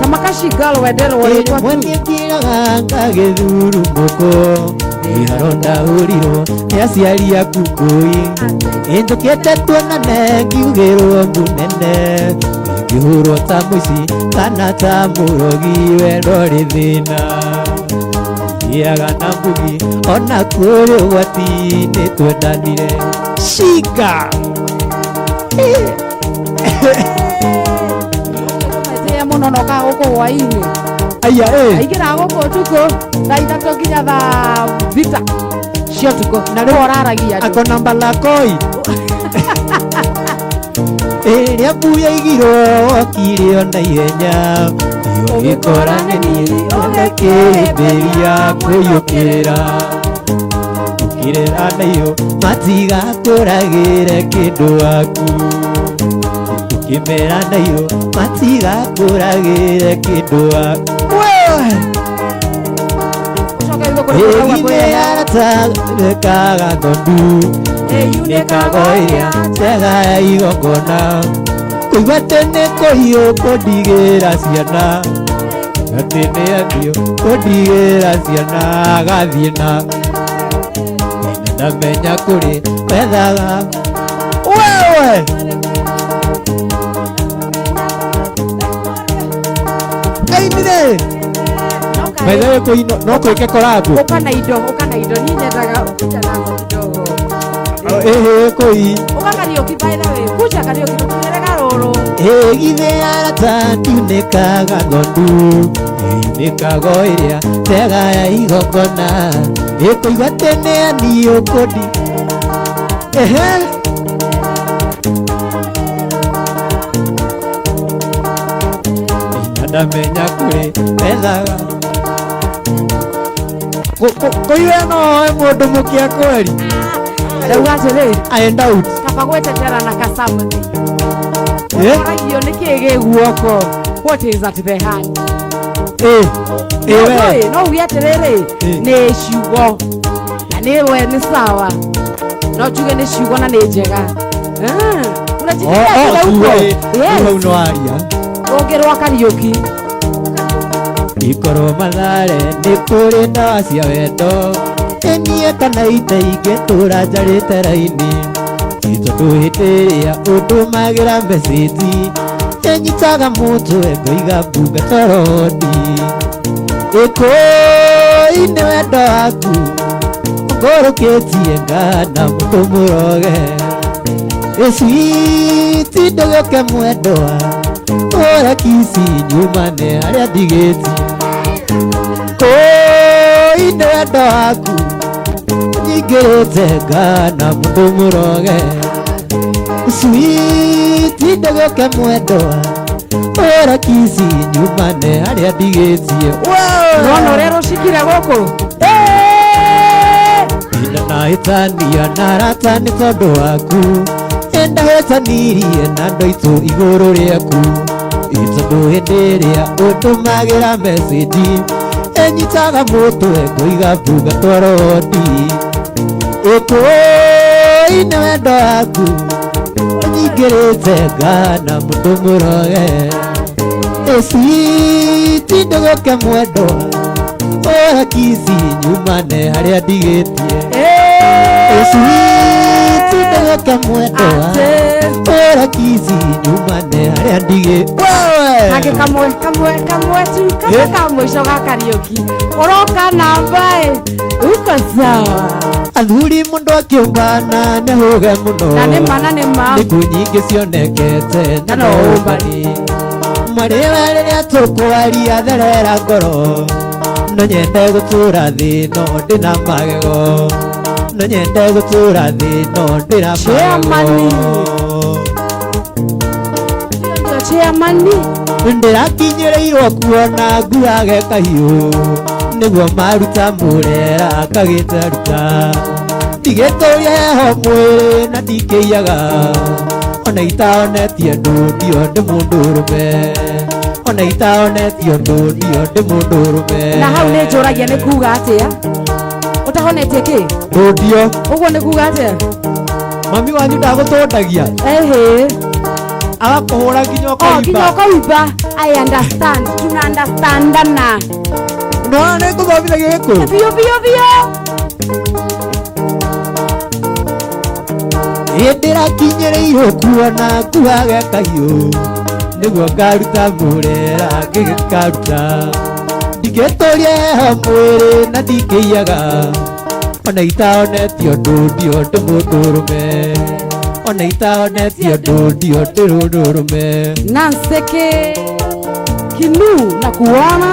kamaka Shigal wenderwo rĩtwa tu. Mweniekiraga ngagĩthurumũkwo iharo ndahũrirwo nĩ aciari aku ngũi ĩnjũkĩte tuonane ngiugĩrwo mbu nene ingĩhũrwo ta mũici kana ta mũrogi wendo rĩ thĩna gĩaga na mbugi ona kũrĩ ũgwati nĩ twendanire. Shika. Tũmetĩe mũno na ũkaga gũkũ hwaĩ-inĩ. Aya ĩ. Aingĩraga gũkũ ũtukũ thaa 3 nginya thaa 6 cia ũtukũ na rĩu ũraragia andũ. Akona mbalakoi ĩrĩa mbu yaigirwo wokire ona ihenya ũgĩkora nĩ niĩ ũgĩkĩmbĩria kũiyũkĩrĩra ũkĩrera nayo matigakũragĩre kĩndũ waku ũkĩmera nayo matigakũragĩre kĩndũ waku. Ũcoke ũige kũrĩ mũndũ Ĩgine akwĩra. Yaratarekaga ng'ondu ĩunĩkago ĩrĩa njega ya igongona kũigua tene kũhiũ kũndigĩra ciana atĩ nĩ athiũ kũndigĩra ciana agathiĩ na ndamenya kũrĩ wethaga wewe. Kainire. By the way, kũino no kwĩke collab. Ũka na indo, ũka na indo, niĩ nyendaga kuja nazo kidogo. Ĩhĩ kũi. Ũka Kariũki, by the way, kuja Kariũki tũkinyere karũrũ. Ĩgithe arata ndiunĩkaga ng'ondu ĩunĩkago ĩrĩa njega ya igongona ĩkũigua tene ani ũkũndi ehe. Ndamenya kũrĩ ethaga kũiwe no oe mũndũ mũkĩa kweri. Ndauga atĩrĩ, I doubt. Kaba gwetetera na kasamthi. Eh? Ũragio nĩ kĩĩ gĩ guoko? What is at the hand? Eh, eh, we. No uge atĩrĩrĩ, Eh. nĩ ciugo na nĩ we nĩ sawa, no njuge nĩ ciugo na nĩ njega. Ah, unajisikia Oh, vile oh, uko? tuwe. Yes. Hau no aria. Rũngĩ rwa Kariũki. Ikorwo mathare nĩ kũrĩ ndawa cia wendo, ĩniĩ kana ite ingĩtũra njarĩte raini, ti tondũ hĩndĩ ĩrĩa ũndũmagĩra mecĩnji ĩnyitaga mũtwe ngoiga mbunga toroni ĩkũi nĩ wendo waku ngũrũkĩtie ngana mũndũ mũroge ĩcwiti ndũgĩũke mwendwa ũra kici nyumane harĩa ndigĩtie kũi nĩ wendo waku nyingĩrĩte ngana mũndũ mũroge switi ndũgĩũke mwendwa ũra kici nyumane harĩa ndigĩtie. Nona ũrĩa rũcikire gũkũ. Ina na ĩtania na arata nĩ tondũ waku ĩndahĩtanirie na andũ aitũ igũrũ rĩaku ĩ tondũ hĩndĩ ĩrĩa ũndũmagĩra mecĩnji ĩnyitaga mũtwe ngoiga mbunga twarodi ĩkũi nĩ wendo waku ũnyingĩrĩte ngana mũndũ mũroge ĩciti ndũgũke mwendwa ũra kici nyumane harĩa ndigĩtie ĩciti ndũgũke mwendwa Atĩ. ũra kici nyumane harĩa ndigĩ wewe. Kangĩ kamwe kamwe kamwe tu kamwe Eh. ka mũico ga Kariũki ũroka namba ĩ uko sawa. Athuri mũndũ akĩũmbana nĩ hũge mũno. Na nĩ ma, na nĩ ma. Nĩkuo nyingĩ cionekete na Na no no ũmbani marĩwe rĩrĩa tũkwaria therera ngoro no nyende gũtũra thĩ no ndĩna magego no nyende gũtũra thĩ no ndĩna Chairman. magego. Ndio chairman. Ndĩrakinyĩrĩirwo kuona nguage kahiũ nĩguo maruta mũrera kagĩte ruta ndigĩtũrie heho mwĩrĩ na ndikĩiyaga ona itaonetie ndũndio ndĩ mũndũ ũrũme ona itaonetie ndũndio ndĩ mũndũ ũrũme. Na hau nĩ njũragia nĩ kuga atĩa ũtahonetie kĩ? Ndũndio. Ũguo nĩ kuga atĩa? Mami wanyu ndagũtũndagia? Ehe. Agakũhũra nginya Oh, nginya ũkaimba. ũkaimba. I understand, tuna understandana. Nona nĩ ngũthomithagia gĩkũyũ. Biũ biũ biũ. Ĩndĩrakinyĩrĩirwo kuona nguage kahiũ nĩguo ngaruta mũrera ngĩgĩkaruta ndingĩtũria heho mwĩrĩ na ndingĩiyaga ona itaonetio ndũndio ndĩ mũndũ ũrũme ona itaonetio ndũndio ndĩ mũndũ ũrũme. Nanseke Kinu na kuona,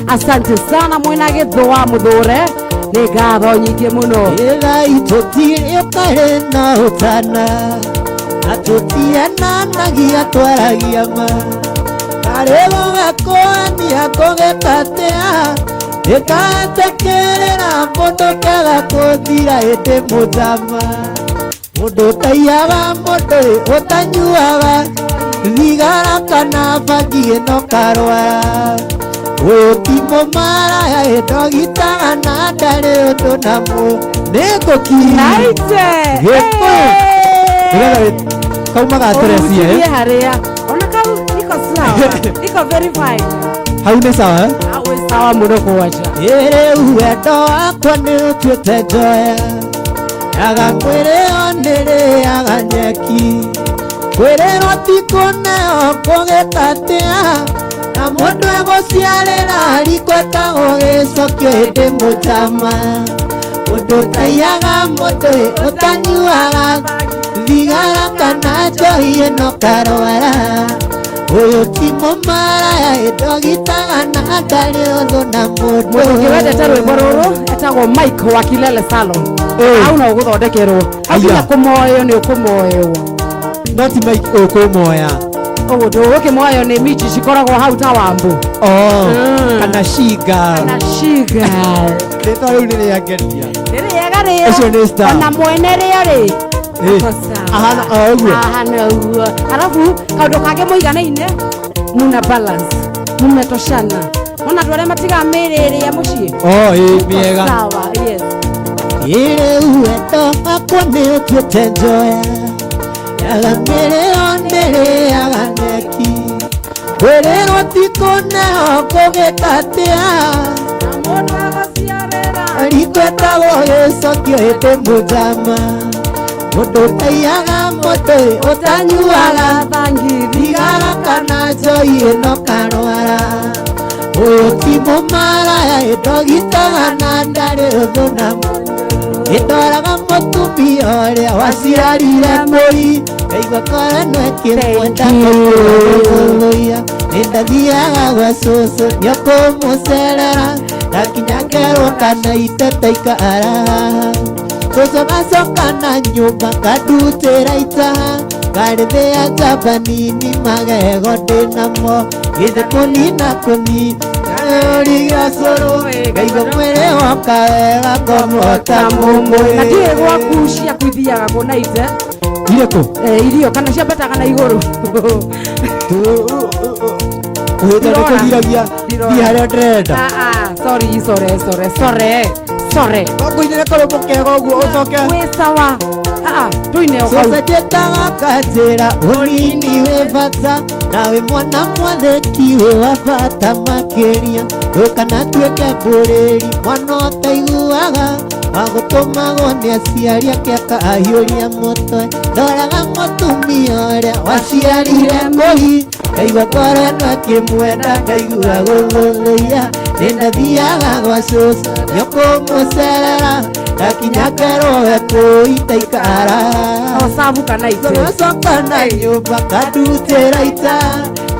asante sana mwena gĩthũ wa mũthũre, nĩ ngatho nyingĩ mũno. Ĩrai tũtirĩ ũtarĩ na ũtana na tũtienanagia twaragia ma karĩ gũgakũania kũgĩtatĩa ĩkahetũkĩrĩra mũndũ kega kũthira ĩndĩ mũtama mũndũ ũtaiyaga mũndũ ũtanyuaga thigara kana bangi ĩno karwara ũyũ ti mũmaraya ĩndogitaga na ndarĩ ũndũ na mũ nĩ ngũki Naite. Gĩkũyũ. Nĩgetha kaumaga teresie. Ũhutirie harĩa ona kau iko sawa, iko very fine. Hau nĩ sawa, eh? Au wĩ sawa mũno kwaja. Ĩrĩu wendo wakwa nĩ ũtuĩte njoya yaga kwĩrĩo nĩrĩaga nyeki kwĩrĩrwo ti kũneo kũgĩtatĩa na mũndũ egũciarĩra riko etagwo gĩcokio ĩndĩ mũtama mũndũ ũtaiyaga mũndũ ũtanyuaga thigara kana njohi ĩno karwara ũyũ ti mũmaraya ĩndogitaga na ndarĩ ũthũ na mũndũ. Mũndũ ũngĩ wendete rwĩmbo rũrũ etagwo Mike wa Kilele Salon. Hau no ũgũthondekerwo hau nginya Aya. kũmoyo nĩ ũkũmoywo. No ti Mike ũkũmoya. Ũguo ndũgũkĩmoyo nĩ michi cikoragwo hau ta wambu. Oh, Mm. kana shiga. Kana shiga. Rĩtwa rĩu nĩ rĩangeria. Nĩ rĩega rĩo. Ũcio nĩ star. Ona mwene rĩo rĩ. Eh, Ako sawa. ahana o ũguo. Ahana ũguo. Alafu kaũndũ kangĩ mũiganaine muna balance mumetoshana. Ona andũ arĩa matigaga mĩĩrĩ ĩrĩa mũciĩ. Oh, ĩ Mko mĩega. Sawa, yes. Ire wendo wakwa nĩ ũtuĩte njoya yaga mĩrĩo nĩrĩaga nyeki kwĩrĩrwo ti kũneo kũgĩtatia Na mũndũ agũciarĩra. rikwetagwo gĩcokio hĩndĩ mũjama mũndũ ũtaiyaga mũtĩ ũtanyuaga Thangi. thigara kana njoi ĩno karwara ũyũ ti mũmaraya ĩndogitaga na ndarĩ ũthũ na ĩndoraga mũtumia ũrĩa waciarire mbũri ngaigua korano ĩkĩmwenda Thank you. kũrũia nĩndathiaga gwa cũcũ nĩũkũmũcerera ndakinya ngerwo kana iteta ikara cũcũ gacoka na nyũmba ngandutĩra itaha ngarĩthĩa njamba nini magego ndĩnamo gĩthĩ kũnina kũnina ũrigia cũrũ ngaigua mwĩrĩ woka wega ngomota mũmwĩ Na ndiũĩ gwaku ciaku ithiaga kũ na ite. irĩkũ Eh, irio kana ciambataga na igũrũ. kũhĩta nĩ kũgiragia Ndirora. thiĩ harĩa ndĩrenda. Ah, ah, sorry, sorry, sorry, sorry, sorry. No ngũinĩre karũmbo kega ũguo ũcoke. Wĩ sawa. Ah, ah, tuine o hau. Cucu njĩtaga kanjĩra ũnini wĩ bata na wĩ mwana mwathĩki wĩ wa bata makĩria ndũkanatuĩke mbũrĩri mwana ũtaiguaga wagũtũmagwo nĩ aciari ake akahiũria mũtwe ndoraga mũtumia ũrĩa waciarire mũhi ngaigua ngoro ĩno ĩkĩmwenda ngaigua gũthũthũia nĩndathiaga gwa cũcũ nĩũkũmũcerera ndakinya ngerwo ekũita ikara O sabu kana ite. tũgĩcoka na nyũmba kandutĩra ita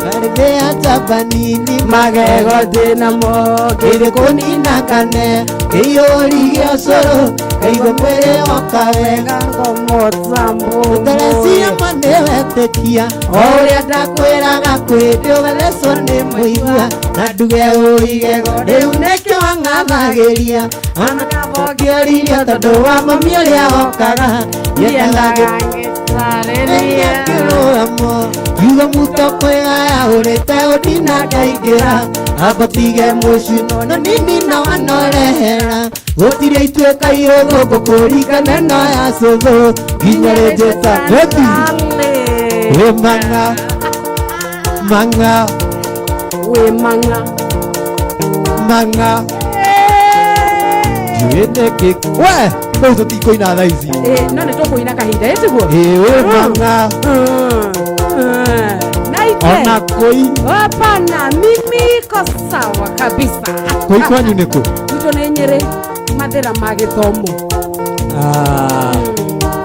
ngarĩthĩa njamba nini magego ndĩnamo ngĩthĩ kũnina kane kĩiyũri gĩa ũcũrũ ngaigua mwĩrĩ woka wega. Ngomota Teresia ma nĩwetĩkia o ũrĩa ndakwĩraga kwĩndĩ ũgathecwo nĩ mũigua na nduge ũigego rĩu nĩkĩo ang'athagĩria ona kabongĩoririe tondũ wa mami ũrĩa okaga nyendaga kĩrũgamo kiugo muto kwĩgaya ũrĩte ũndina ngaingĩra ambotige mũcino no nini na wanorehera gũtirĩ ituĩka irũgũngũ kũringana no ya cũthũ nginya rĩnjĩta bebi wĩ mang'a mang'a Wĩ mang'a. Mang'a ndiũĩ nĩkĩ we rĩu tũtikũina thaa ici. Eh, no nĩ tũkũina kahinda ĩtiguo. Ĩ wĩ mang'a. Naite. Ona kũi. Hapana, mimi iko sawa kabisa. Kũi kwanyu nĩkũ? Gwitũ nĩ Nyĩrĩ, Mathĩra ma Gĩthomo.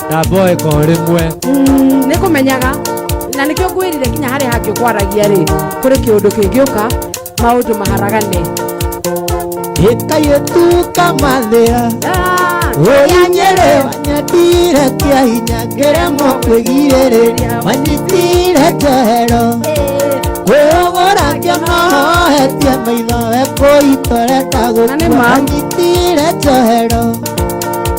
Ndamboe ko rĩmwe. Nĩ kũmenyaga na nĩkĩo ngwĩrire nginya harĩa hangĩ ũkwaragia rĩ kũrĩ kĩũndũ kĩngĩũka maũndũ maharagane. Ĩkaiyũtuka mathĩra. Ah, Ũrĩa Nyĩrĩ wanyendire kĩa hinya ngĩremwo kwĩgirĩrĩria wanyitire njohero kwĩrũgũra ngĩonohetie maitho wekũitorenda Na nĩ gũkua ma. Wanyitire njohero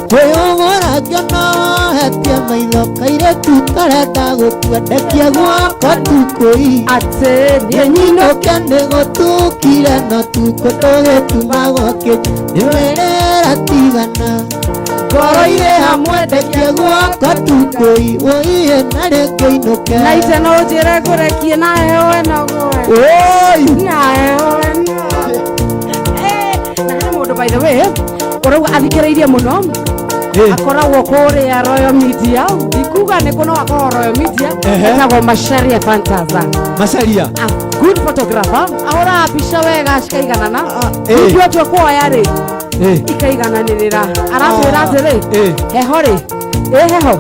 kwĩrũgũra ngĩonohetie maitho kairĩtu torenda gũkua ndekia gwakwa tukũi atĩ niĩ nyinũke nĩ gũtukire no tukũ tũgĩtumagwo kĩ nĩwĩrĩra tigana ngoro irĩ hamwe ndekie gwakwa tukũi ũiĩ na rĩngĩ inũke. Na ite no ũnjĩre ngũrekie na heho ĩno gwe. Oi! Na heho ĩno. Eh, na harĩ mũndũ by the way ũrauga athikĩrĩirie mũno. Eh. Akoragwo kũrĩa Royal Media ndikuga nĩ kũ no akorwo Royal Media. Ehe. Etagwo Macharia Fantaza. Macaria. A good photographer ahũraga mbica wega cikaiganana. Eh. Itua tua kuoya rĩ Eh. ikaigananĩrĩra aratwĩra Ah, atĩrĩ eh. heho rĩ ĩ heho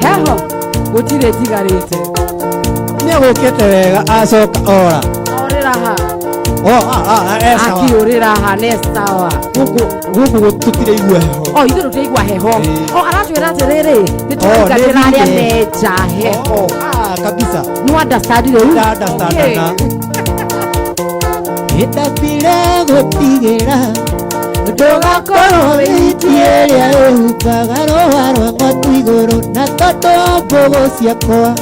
heho gũtirĩ ĩtigarĩte. Nĩ agũkĩte wega acoka ora. Orĩra ha. O, ah, ah, eh, sawa. Akiũrĩra ha nĩ sawa. Gũkũ gũkũ tũtiraigua heho. O ithuĩ tũtiraigua heho. Eh. O aratwĩra atĩrĩrĩ nĩ Oh, tũraingatĩra nĩ arĩa thire. menja heho. Oh, ah. Kabisa. Nĩ understand rĩu. Nda understand na. Ĩndambire gũtigĩra ndũgakorwo wĩitie ĩrĩa ĩhumbaga rũa rwa ng'ondu igũrũ na tondũ mbũgũ ciakwa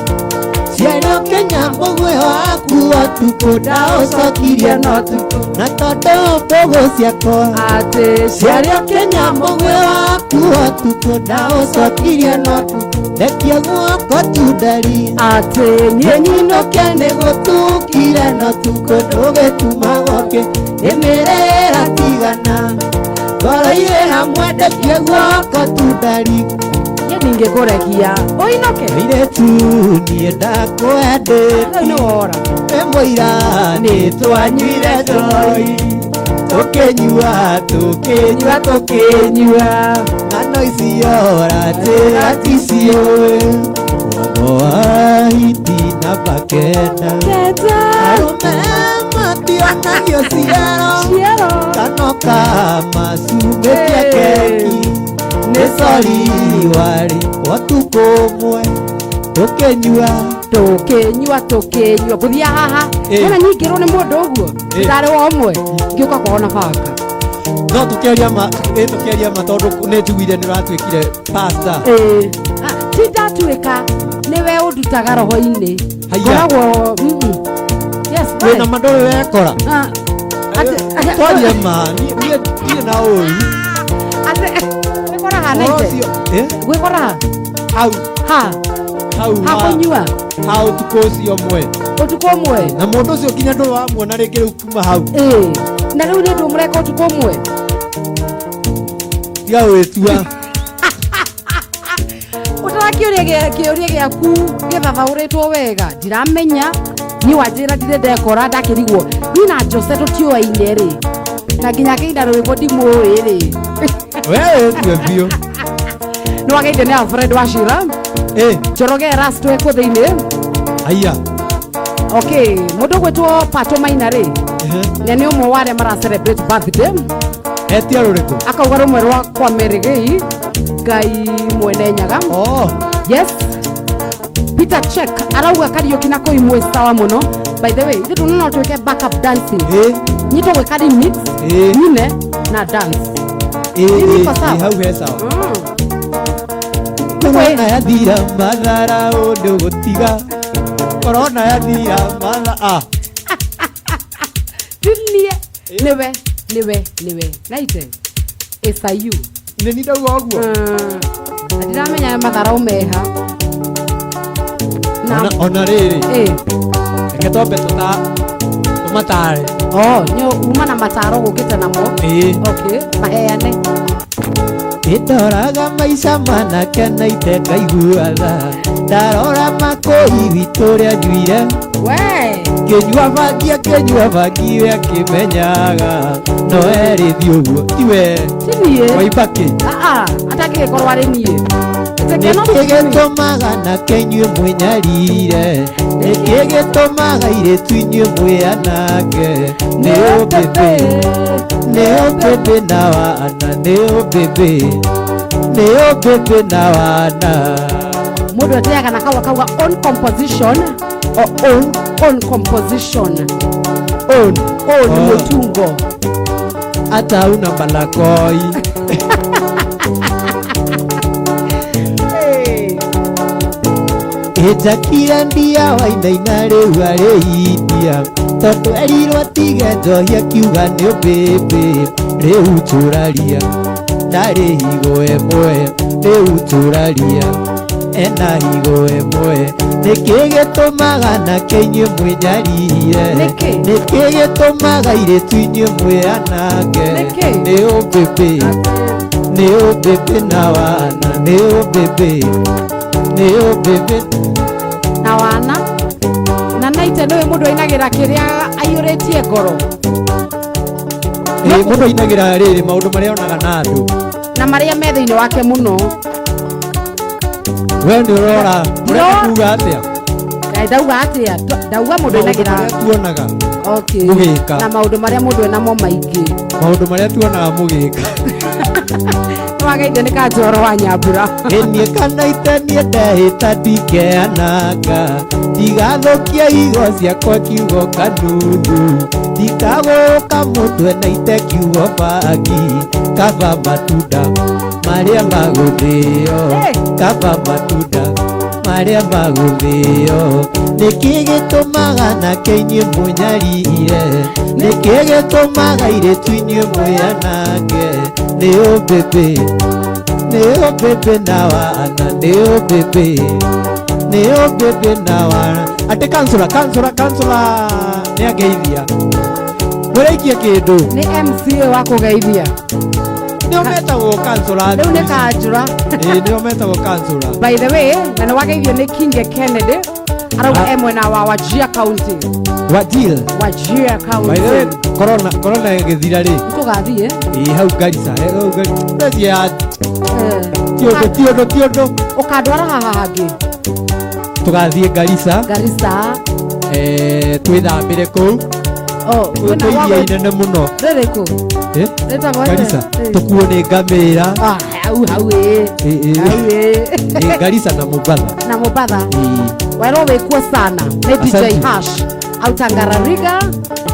ciarĩ Kenya mũgwe waku ũtukũ ndaũcokirie no tukũ na tondũ mbũgũ ciakwa Atĩ ciarĩ Kenya mũgwe waku ũtukũ ndaũcokirie no tukũ ndekia guoko tu ndari atĩ niĩ nyinũke nĩ gũtukire no tukũ ndũgĩtumagoke ĩmĩrĩra tigana ngoro irĩ hamwe ndekie guoko tu ndari niĩ ningĩkũrekia ũinũke. Airĩtu niĩ Rĩu ndakwendete nĩ wora. Nĩ mũira nĩ twanyuire njohi tũkĩnyua tũkĩnyua tũkĩnyua ng'ano icio ũranjĩra ticiũĩ Mũgongo wa hiti namba kenda Kenda. Arũme mationagio ciero Ciero. Kanoka macumĩtie Hey. keki nĩ sori warĩ ũtukũ ũmwe tũkĩnyua Tũkĩnyua tũkĩnyua ngũthia haha. Ĩ. Wona nyingĩrwo nĩ mũndũ ũguo Ĩ. ndarĩ wa ũmwe ngĩũka kwao na banga. No tũkĩaria ma ĩ tũkĩaria ma tondũ nĩ njiguire nĩ ũratuĩkire pastor. Ĩ. Ah, ti ndatuĩka nĩwe ũndutaga roho-inĩ. Haiya. Ngoragwo yes Wĩna why? ma ndũrĩ wekora. Ah, atĩ- Twarie ma niĩ ndirĩ na ũru. Atĩ gwĩkora ha Ũhoro naite ũcio ĩ gwĩkora ha hau ha hau ha kũnyua ha ũtukũ ũcio ũmwe ũtukũ ũmwe. Na mũndũ ũcio nginya ndũrĩ wamuona rĩngĩ rĩu kuma hau. Ĩ. Na rĩu nĩ ndũ mũreka ũtukũ ũmwe. Tiga gwĩtua. Ũtarakĩũria kĩũria gĩaku gĩthathaũrĩtwo wega ndiramenya niĩ wanjĩra ndirĩ ndekora ndakĩrigwo niĩ na Jose tũtiũaine rĩ na nginya akĩina rwĩmbo ndimũĩ rĩ. We wĩtue biũ. Nĩ wageithio nĩ Alfred Wachira. Ĩ. Njoroge Erasto ekwo thĩinĩ. Aya. Okay, mũndũ ũgwĩtwo Pato Maina rĩ Ehe. na nĩ ũmwe wa arĩa mara celebrate birthday. Etia rũrĩkũ? Akauga rũmwe rwa kwa Mary Gei Ngai mwene Nyaga. Oh. Yes, Peter Check arauga Kariuki na kũi mwĩ sawa mũno. By the way, ithuĩ tuona no twĩke backup dancing. Ĩ. Nyitwo gwĩka remix. Ĩ. Nyine na dance. Ĩ. Mimi Ĩ, niko sawa. ĩ, hau he sawa. Mm. Korona yathira mathara ũndũ gũtiga. Korona yathira matha ah. Ti niĩ nĩwe nĩwe nĩwe naite it's a you. Nĩ ni ndauga ũguo. Na ndiramenya matharau meha na Ona rĩrĩ ĩ reke twambe tũmatare. Oh, nĩ uma na mataro gũkĩte namo. Ĩ. Okay, maheane. Ĩndoraga maica manake na ite ngaigua tha ndarora makũi witũ ũrĩa njuire We. Kĩnyua bangi akĩnyua bangi we akĩmenyaga no erĩthi ũguo tiwe. Ti niĩ. Waibakĩ. Ah, ah, atangĩgĩkorwo arĩ niĩ. Nĩkĩ gĩtũmaga nake inyuĩ mwĩnyarire nĩkĩ gĩtũmaga airĩtu inyuĩ mwĩanange nĩ ũmbĩmbĩ nĩ ũmbĩmbĩ na wana nĩ ũmbĩmbĩ nĩ ũmbĩmbĩ na wana. Mũndũ ateaga na kau akauga on composition or own composition. Own. Own. Oh. Mũtungo. Hata una malakoi. Ĩnjakire mbia wainaina rĩu arĩ India tondũ erirwo atige njohi akiuga nĩ ũmbĩmbĩ rĩu tũraria ndarĩ higo ĩmwe rĩu tũraria ena higo ĩmwe nĩkĩ gĩtũmaga nake inyuĩ mwĩnyarire Nĩkĩ? Nĩkĩ gĩtũmaga airĩtu inyuĩ mwĩanange Nĩkĩ? Nĩ ũmbĩmbĩ nĩ ũmbĩmbĩ na wana nĩ ũmbĩmbĩ nĩ ũmbĩmbĩ na wana na naite nĩwe mũndũ ainagĩra kĩrĩa aiyũrĩtie ngoro. Ĩ mũndũ ainagĩra rĩrĩ maũndũ marĩa onaga na andũ na marĩa me thĩinĩ wake mũno. We nĩ ũrora ũrenda kuga atĩa? Ndauga atĩa? Ndauga mũndũ Maũndũ ainagĩra marĩa tuonaga Okay. mũgĩka. Na maũndũ marĩa mũndũ enamo maingĩ. Maũndũ marĩa tuonaga mũgĩka. Nĩwageithio nĩ Kanjoro wa Nyambura. Ĩniĩ kana ite niĩ ndehĩta ndikeananga Ndigathũkia higo ciakwa kiugo kanundu. Ndikagũka mũtwe na ite kiugo bangi. Kaba matunda marĩa magũthĩo. Hey. Kaba matunda marĩa magũthĩo. Nĩkĩ gĩtũmaga nake inyuĩ mũnyarire? Nĩkĩ gĩtũmaga airĩtu inyuĩ mwĩanange? Nĩ ũmbĩmbĩ, nĩ ũmbĩmbĩ na wana, nĩ ũmbĩmbĩ, nĩ ũmbĩmbĩ na wana. Atĩ kansũra, kansũra, kansũra nĩ angeithia. Mũraikie kĩndũ. Nĩ MCA wa kũgeithia. Nĩo metagwo kansũra. Rĩu nĩ kanjũra. Ĩĩ, nĩo metagwo kansũra. By the way, na nĩ wageithio nĩ Kinge Kennedy arauga Ah. e mwena wa Wajir County. Wajir. Wajir By the way, County. corona corona ĩgĩthira rĩ, Tũgathiĩ. ĩ hau Garissa, hau Garissa. Ndeci ya Eh. ti ũndũ, ti ũndũ, ti ũndũ. Ũkandwara haha hangĩ. Tũgathiĩ Garissa, Garissa. Twĩthambĩre kũu. Oh, Kwĩ kwĩna iria gwa inene mũno. rĩrĩkũ? Eh? Rĩtagwo atĩa? Garissa. Eh. Tũkuo nĩ ngamĩra. Ah, hau hau ĩ. Ĩ, ĩ. Hau ĩ. Ĩ, Garissa na Mombatha. Na Mombatha. Ĩ. Werwo wĩkuo sana nĩ DJ Asante. Hash autangarariga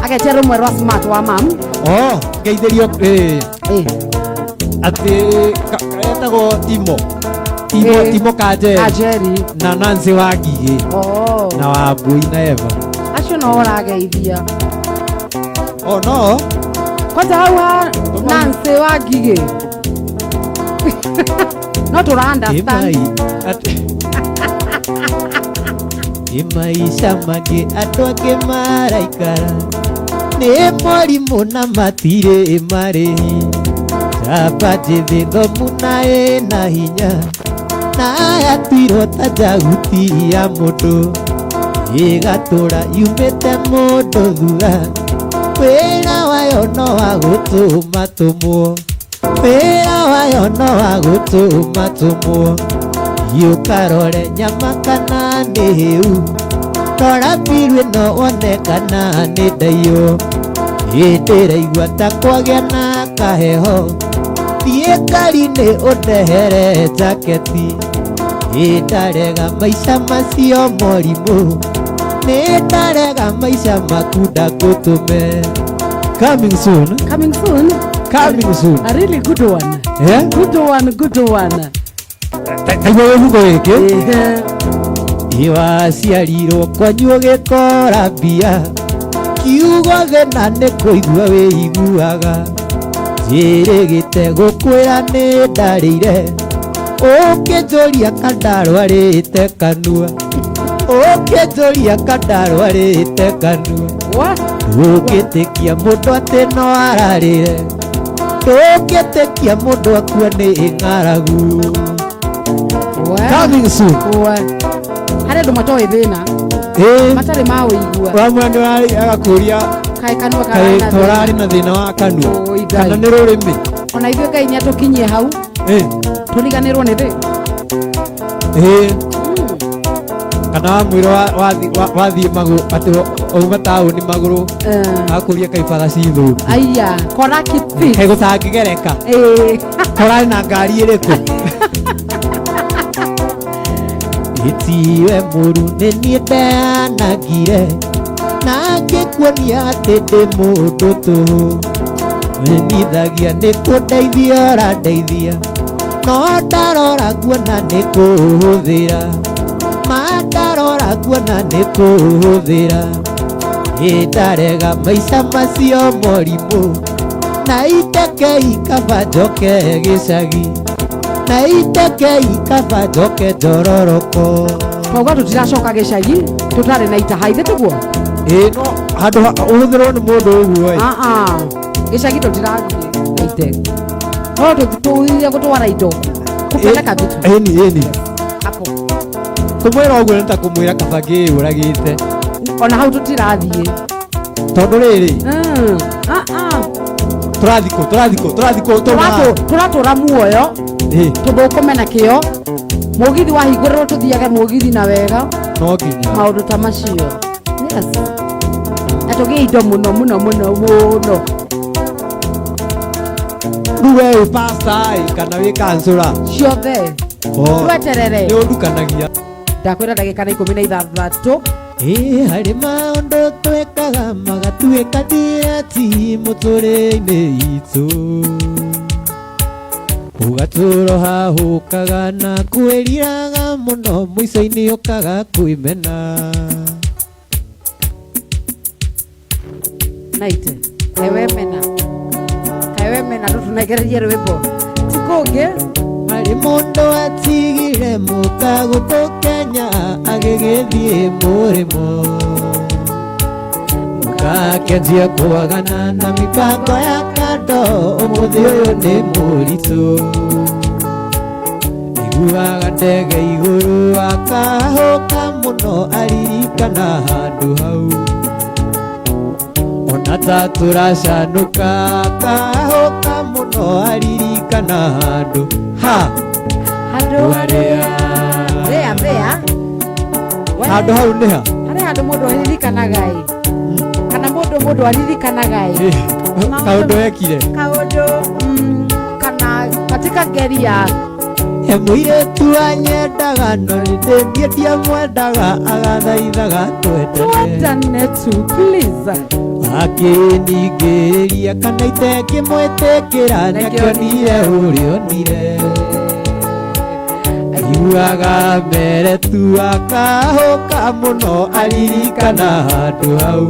agetia rũmwe rwa smart wa mam. Oh, ngeithĩrio ĩ Eh. atĩ etagwo Timo. Timo, Ĩ. Timo Kanjeri. Kajeri. Na Nancy wa Ngigĩ. Oh. Na Wambui na Eva. Acio no ũrageithia. Oh no. Kwanza hau ha Nancy wa Ngigĩ. No tũra understand. Ĩ maica mangĩ andũ angĩ maraikara nĩ morimũ na matirĩ marĩhi. Njamba njĩthĩ thomu na ĩna hinya na yatuirwo ta njaguti ya mũndũ ĩgatũra yumĩte mũndũ thutha. Wĩra wayo no wa gũtũma tũmwo, wĩra wayo no wa gũtũma tũmwo. Ũkarore nyama kana nĩ hĩu, rora mbiru ĩno wone kana nĩ ndaiyũ. Ĩ ndĩraigua ta kwagĩa na kaheho, thiĩ kari-inĩ ũndehere jaketi. Ĩ ndarega maica macio morimũ, nĩ ndarega maica maku ndangũtũme. Coming soon. Coming soon. Coming soon. A really good one. Eh? Good one, good one. Taigua gĩbungo gĩkĩ. Ehe. Iwaciarirwo kwanyu ũgĩkora mbia, kiugo thĩna nĩ kũigua wĩiguaga. Njĩrĩgĩte gũkwĩra nĩ ndarĩire, ũkĩnjũria kandarwarĩte kanua. Ũkĩnjũria kandarwarĩte kanua. What? Ũngĩtĩkia mũndũ atĩ no ararĩre, ndũngĩtĩkia mũndũ akue nĩ ng'aragu. What? Coming soon. What? Harĩ andũ matoĩ thĩna. Ĩ. Matarĩ maũigua. Wamwe nĩ agakũria Kaĩ kanua kaĩ kararĩ na torarĩ thĩna. na thĩna wa kanua. Oi, Ngai. Kana nĩ rũrĩmĩ. Ona ithuĩ Ngai nĩ atũkinyie hau. Ĩ. Tũriganĩrwo nĩ thĩ. Ĩ. Kana wamwĩra wathiĩ magũrũ atĩ wauma taũni magũrũ. Eh. Akũria kaĩ bara ci thũku. Aya, kora keep fit. Kaĩ gũtangĩgereka. Ĩ. Korarĩ na ngari ĩrĩkũ? Ĩtiwe mũru nĩ niĩ ndeanangire na ngĩkuonia atĩ ndĩ mũndũ tũhũ. Nĩnithagia nĩ kũndeithia ũrandeithia, no ndarora nguona nĩ kũhũthĩra. Ma ndarora nguona nĩ kũhũthĩra. Ĩ ndarega maica macio morimũ, na itekei kaba njoke gĩcagi, na itekei kaba njoke njororoko. Twauga tũtiracoka gĩcagi tũtarĩ na itaha ithe tiguo? Ĩ no handũ ũhũthĩrwo nĩ mũndũ ũguo ĩ. Ah, ah. Gĩcagi tũtirathiĩ na ite. No tũthiĩ gũtwara indo. Kupeleka vitu. Ĩni, ĩni. Hapo. Kũmwĩra ũguo nĩ ta kũmwĩra kaba ngĩyũragĩte. Ona hau tũtirathiĩ. Tondũ rĩrĩ. Ah, ah. Tũrathiĩ kũ, tũrathiĩ kũ, tũrathiĩ kũ, tũrathiĩ Tũratũ-, tũratũra muoyo. Ĩ. Tũthũkũme na kĩo. Mũgithi wahingũrĩrwo tũthiage mũgithi na wega. No nginya. Maũndũ ta macio. Yes. Na tũgĩe indo mũno mũno mũno mũno. Rĩu we wĩ pastor ĩ, kana wĩ kansũra? Ciothe. Oh. Tweterere. Nĩ ũndukanagia. Ndakwĩra ndagĩka na 16. Ĩ harĩ maũndũ twĩkaga magatuĩka thiati mũtũrĩre-inĩ itũ ũgatũro hahũkaga na kwĩriraga mũno mũico-inĩ ũkaga kwĩmena. Naite kaĩ mena, kaĩ mena tũtũnengererie rwĩmbo ti kũngĩ. Harĩ mũndũ atigire mũka gũkũ Kenya agĩgĩthiĩ mũrĩmo mũkakĩanjia kwagana na mĩbango ya kando ũmũthĩ ũyũ nĩ mũritũ iguaga ndege igũrũ akahũka mũno aririkana handũ hau ona ta tũracanũka akahũka mũno aririkana handũ ha handũ harĩa thea thea handũ hau nĩ ha harĩ handũ mũndũ aririkanaga ĩ kana mũndũ aririkanaga ĩ kaũndũ ekire kaũndũ kana katika ngeri ya mũirĩtu anyendaga no nĩndĩthiĩ ndiamwendaga agathaithaga twendane twendane tu please. Akĩningĩrĩria kana itekĩmwĩtĩkĩra nĩakĩonire ũrĩa onire aiguaga mere tu akahũka mũno aririkana handũ hau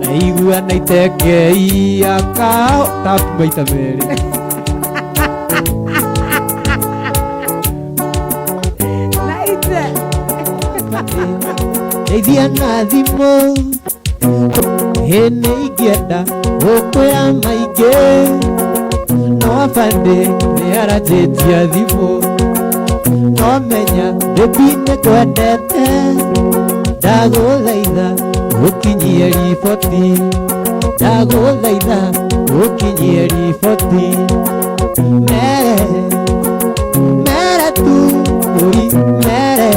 aigua na itekei akahũka maita merĩ. Naite Ndeithia na thimũ ĩ nĩ ingĩenda gũkwĩra maingĩ no abandĩ nĩ aranjĩtia thimũ no menya baby nĩ kwendete ndagũthaitha ũkinyie riboti ndagũthaitha ũkinyie riboti mere mere tu ũri mere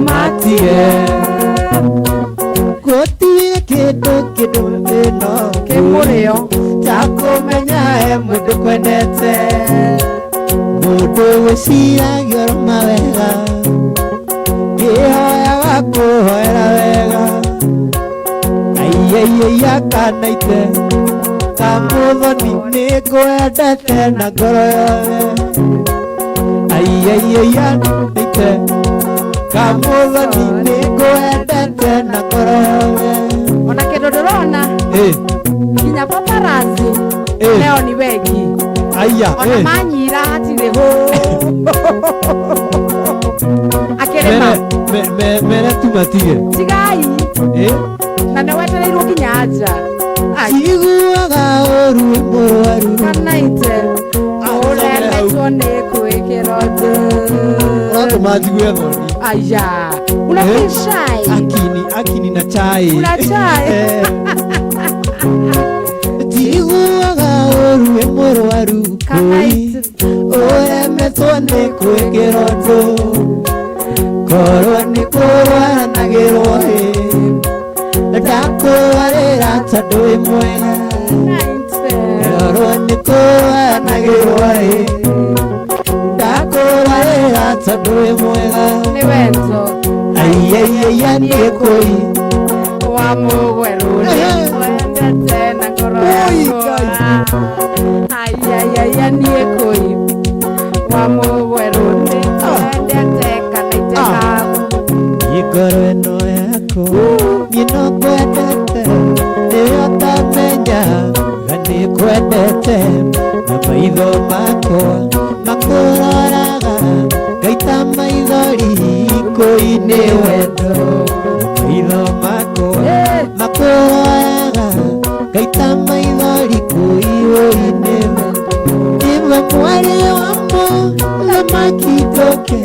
matige gũtirĩ kĩndũ kĩndũ ĩno kĩmũrĩo ta kũmenya he mũndũ kwendete mũndũ wĩciragia ũroma wega kĩhoyaga kũhoera wega aiaiaia kana ite kamũthoni nĩngwendete na ngoro yothe aiaiaia ite kamũthoni nĩngwendete na ngoro yothe. Ona kĩndũ ndĩrona nginya paparazzi leo ni wengi aya ona manyira hatirĩ hũ akĩrĩma mere tu matige tigai na nĩ wetereirwo nginya nja njiguaga ũru mũrwaru kana ite ũremetwo nĩ kwĩkĩrwo ndũ ũratũma njigue thoni. Aya una feel shy akini akini na chai una chai njiguaga ũru mũrwaru kana ite ũremetwo nĩ kwĩkĩrwo ndũ korwo nĩ kũrwaranagĩrwo ĩ ndakũrwarĩra tondũ wĩ mwega korwo nĩ kũrwaranagĩrwo ĩ ndakũrwarĩra tondũ wĩ mwega nĩ wendo aiaiaia niĩ kũi wa mũgwerũ nĩngwendete na ngoro yakwa aiaiaia niĩ kũi wa mũgwerũ nĩngwendete kana ite kagu ngoro ĩno yakwa niĩ no kwendete nĩyo ũtamenyaga nĩ kwendete na maitho makwa makũroraga ngaita maithori kũi nĩ wendo na maitho makwa makũroraga ngaita maithori kũi ũi nĩ wendo nĩwe mwarĩ wa mũthamaki ndoke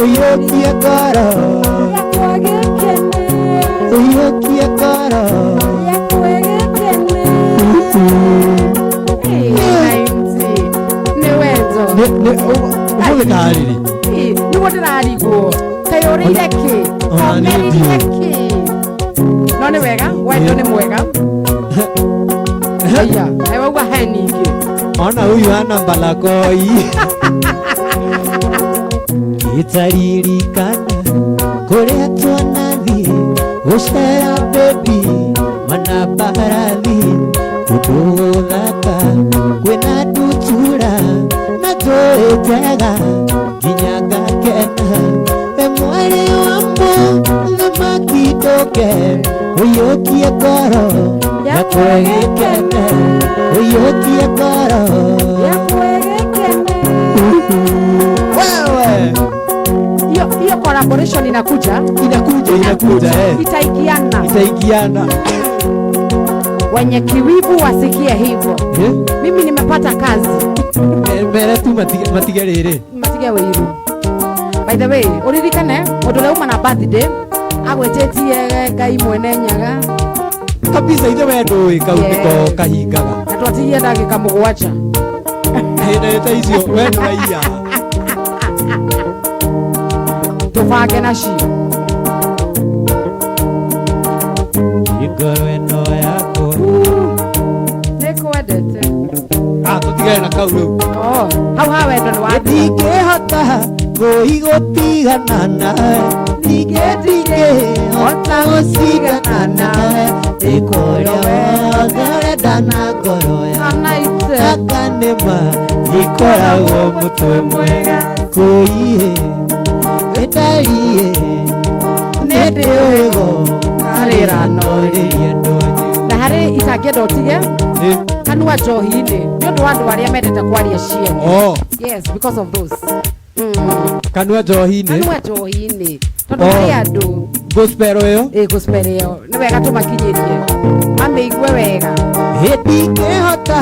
ũiyũkie ngoro yakwa gĩkene ũiyũkie ngoro yakwa gĩkene nĩ wendo ũmũthĩ karĩrĩ nĩguo ndĩrarigwo kaĩ ũrĩire kĩ Ona niĩ ũmerire ndiũĩ. kĩ no nĩ wega wendo nĩ mwega aya kaĩ wauga he ningĩ ona huyu hana mbalakoi. Itaririkana kũrĩa twanathiĩ gũcera baby mana mbarathi kũndũ gũthaka kwĩna ndutura na tũĩ njega nginya ngakena. E mwarĩ wa mũthamaki ndũke ũiyũkie ngoro yakwa ĩgĩkene, ũiyũkie ngoro Yakwa ĩgĩkene. Wewe. Hiyo hiyo collaboration inakuja. Inakuja, inakuja, eh. Itaigiana. Itaigiana. Wenye kiwivu wasikie hivyo. Eh? Mimi nimepata kazi. Mere tu matige rĩrĩ. Matige wĩiru. By the way, ũririkane mũndũ ũrĩa uma na birthday agwĩtĩtie Ngai mwene nyaga. Kabisa ithe we ndũĩ kau Yes. nĩko kahingaga. Na twatigie ndagĩka mũgwanja. Hĩndĩ ta icio we ndũraiya. Tũbange nacio. Ngoro ĩno yakwa. Nĩkwendete. Ah, tũtigane na kau rĩu. Oh, hau ha wendo nĩ wathira. Ndingĩhota ngũi gũtigana nawe, ningĩ ndingĩhota gũcindana nawe, ĩkũrĩa wothe ũrenda na ngoro yakwa. Anaite. Aka nĩma ikoragwo mũtwe mwega kũiĩ ĩtariĩ nĩndĩũĩgo Karĩra no rĩria ndonyu. Na harĩ itangĩenda ũtige kanua njohi-inĩ nĩ ũndũ wa andũ arĩa mendete kwaria ciene. Oh. Yes, because of those. Kanua njohi-inĩ. Kanua njohi-inĩ tondũ Oh. harĩ andũ. Gospel ĩyo. Ĩ gospel ĩyo nĩ wega tũmakinyĩrie mamĩigue wega. Ndingĩhota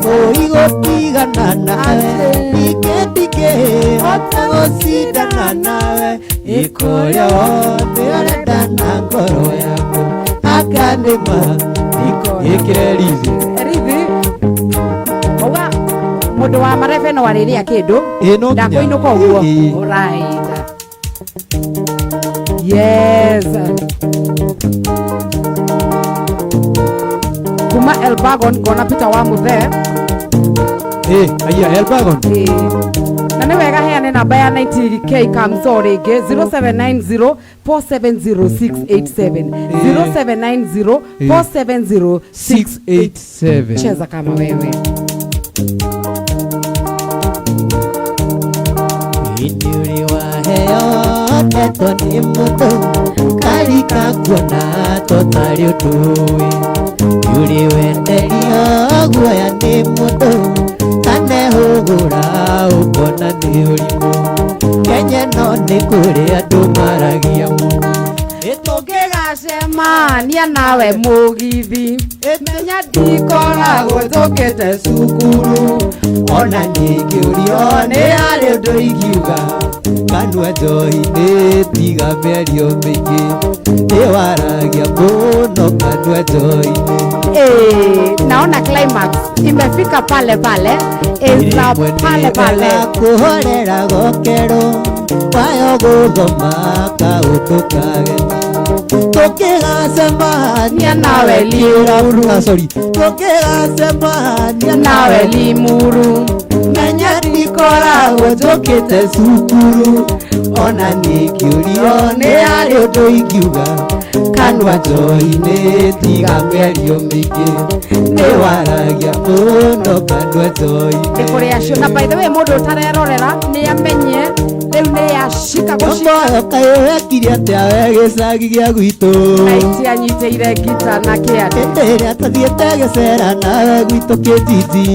kũi gũtigana nawe, ningĩ ndingĩhota gũcindana nawe, ĩkũrĩa wothe ũrenda na ngoro yakwa, aka nĩma ĩkĩre rithi. Rithi auga mũndũ wa marebe no arĩrĩa kĩndũ. Ĩ, no nginya. Ndakũinũka ũguo. Ĩ. Alright. Yes. Kuma Elbagon ngona Peter wa Muthee. Ĩ, aya Elbagon. Ĩ. Na nĩ wega heane namba ya 90K Kamzo rĩngĩ 0790 470687 0790 470 687. Cheza kama wewe. Ĩndĩ ũrĩ waheo ndeto nĩ mũndũ karika kuona tũtarĩ ũndũ-ĩ. Ũrĩ wenderio guoya nĩ mũndũ kanehũgũra ũkona nĩ ũrimũ. Kenya no nĩ kũrĩ andũ maragia mũno. Tũngĩgacemania nawe mũgithi menya ndikoragwo njũkĩte cukuru. Ona ningĩũrio nĩ harĩ ũndũ ingiuga kanua njohi-inĩ tiga mĩario mĩingĩ nĩwaragia mũno kanua njohi-inĩ. Naona climax imefika pale pale, is na pale pale. Kũhorera gokerwo wayo gũthoma kaũndũ kageni tũngĩgacemania nawe Limuru. Ah, sorry. Tũngĩgacemania nawe Limuru menya ndikoragwo njũkĩte cukuru. Ona ningĩũrio nĩ harĩ ũndũ ingiuga kanua njohi-inĩ tiga mĩario mĩingĩ nĩwaragia mũno kanua njohi-inĩ. Nĩ kũrĩ acio. Na by the way mũndũ ũtarerorera nĩ amenye rĩu nĩ yashika gũcika. Moyo kaĩ wekire atĩa we gĩcagi gĩa gwitũ? Na itianyitĩire ngita na kĩande. Hĩndĩ ĩrĩa tũthiĩte gĩcera nawe gwitũ kĩnjinji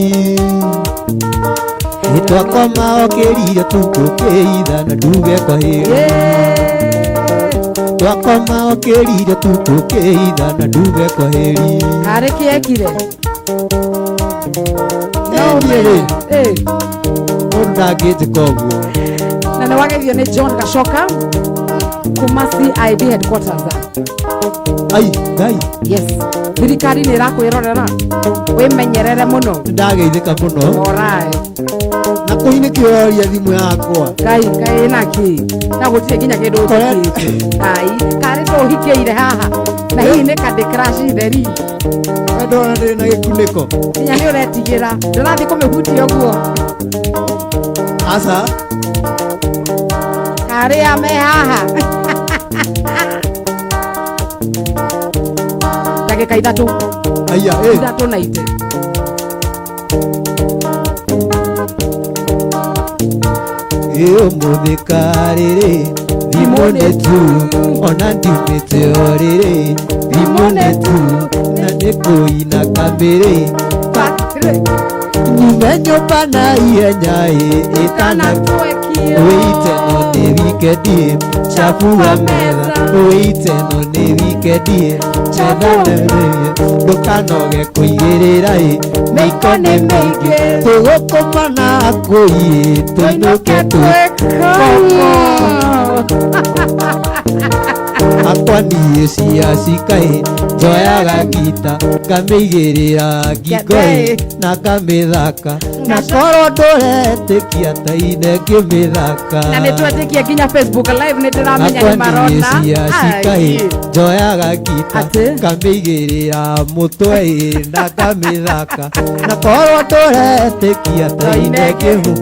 nĩtwakoma okĩrire tukũ kĩithana nduge kwahĩra. Twakoma okĩrire tukũ kĩithana nduge kwahĩri. Karĩ kĩekire. Niĩ rĩ, Ĩ. mũndũ ndangĩnjĩka ũguo. Na nĩ wageithio nĩ John Gacoka kuma CID headquarters. Ai Ngai. Yes, thirikari nĩ ĩrakwĩrorera wĩmenyerere mũno. Nĩndageithĩka mũno. Alright. Na kũi nĩkĩo ũroria thimũ yakwa. Ngai kaĩ na kĩ na gũtirĩ nginya kĩndũ ũthikĩte. Ngai karĩ tũhikĩire haha na hihi nĩ Candy Crush theri. We ndona ndĩrĩ na gĩkunĩko. Nginya nĩ ũretigĩra ndũrathiĩ kũmĩhutia ũguo. Aca. Arĩa me haha ndagĩka 3. Aya ĩ. 3 na ite. Ĩ ũmũthĩ karĩrĩ thimũ nĩ tu, ona ndiumĩte orĩrĩ thimũ nĩ tu, na nĩ kũina kamĩrĩ nyume nyũmba na ihenya ĩ ĩtana wĩite no nĩ wikendi, chafua metha wĩite no nĩ wikendi, metha ndũkanoge kũigĩrĩra ĩ mĩiko nĩ mĩingĩ, tũgũkũmana kũiĩ tũinũke akwa niĩ ciacikaĩ njoyaga ngita ngamĩigĩrĩra ngingo ĩ na ngamĩthaka, na korwo ndũretĩkia taine ngĩmĩthaka. Na nä twetĩkie nginya Facebook Live nä ndĩramenya akwa nĩ niĩ marona. ciacikaĩ Ai. njoyaga ngita Atĩ? ngamĩigĩrĩra mũtwe ĩ na ngamĩthaka, na korwo ndũretĩkia taine ngĩmũ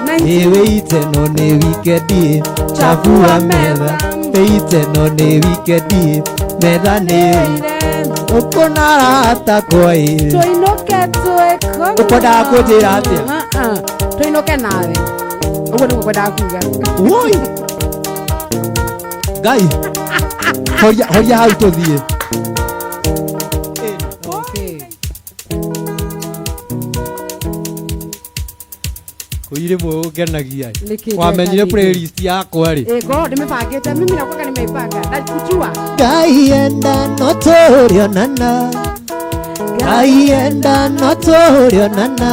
19. wĩite no nĩ wikendi, chafua metha wĩite no nĩ wikendi, metha nĩ ũkũnarata kwa ĩ. Tũinũke twĩkoma. Ũkwendaga kũnjĩra atĩa? Tũinũke nawe ũguo nĩguo kwendaga kuga. Woi ngai, horia horia hau tũthiĩ. Okay. Kũi rĩmwe ũngenagia. Nĩkĩ wamenyire ngenagia? Playlist yakwa rĩ. Ĩ, ngorwo ndĩmĩbangĩte mimi nakwanga nimeipanga na kujua. Ngai enda no tũrĩonana, Ngai enda no tũrĩonana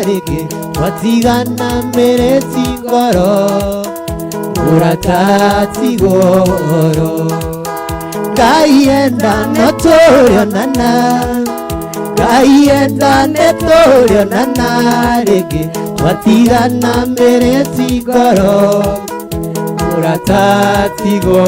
rĩngĩ, twatigana mĩrĩti ngoro ũratatigwo oro. Ngai enda no tũrĩonana, Ngai enda nĩ tũrĩonana rĩngĩ, twatigana mĩrĩti ngoro ũratatigwo.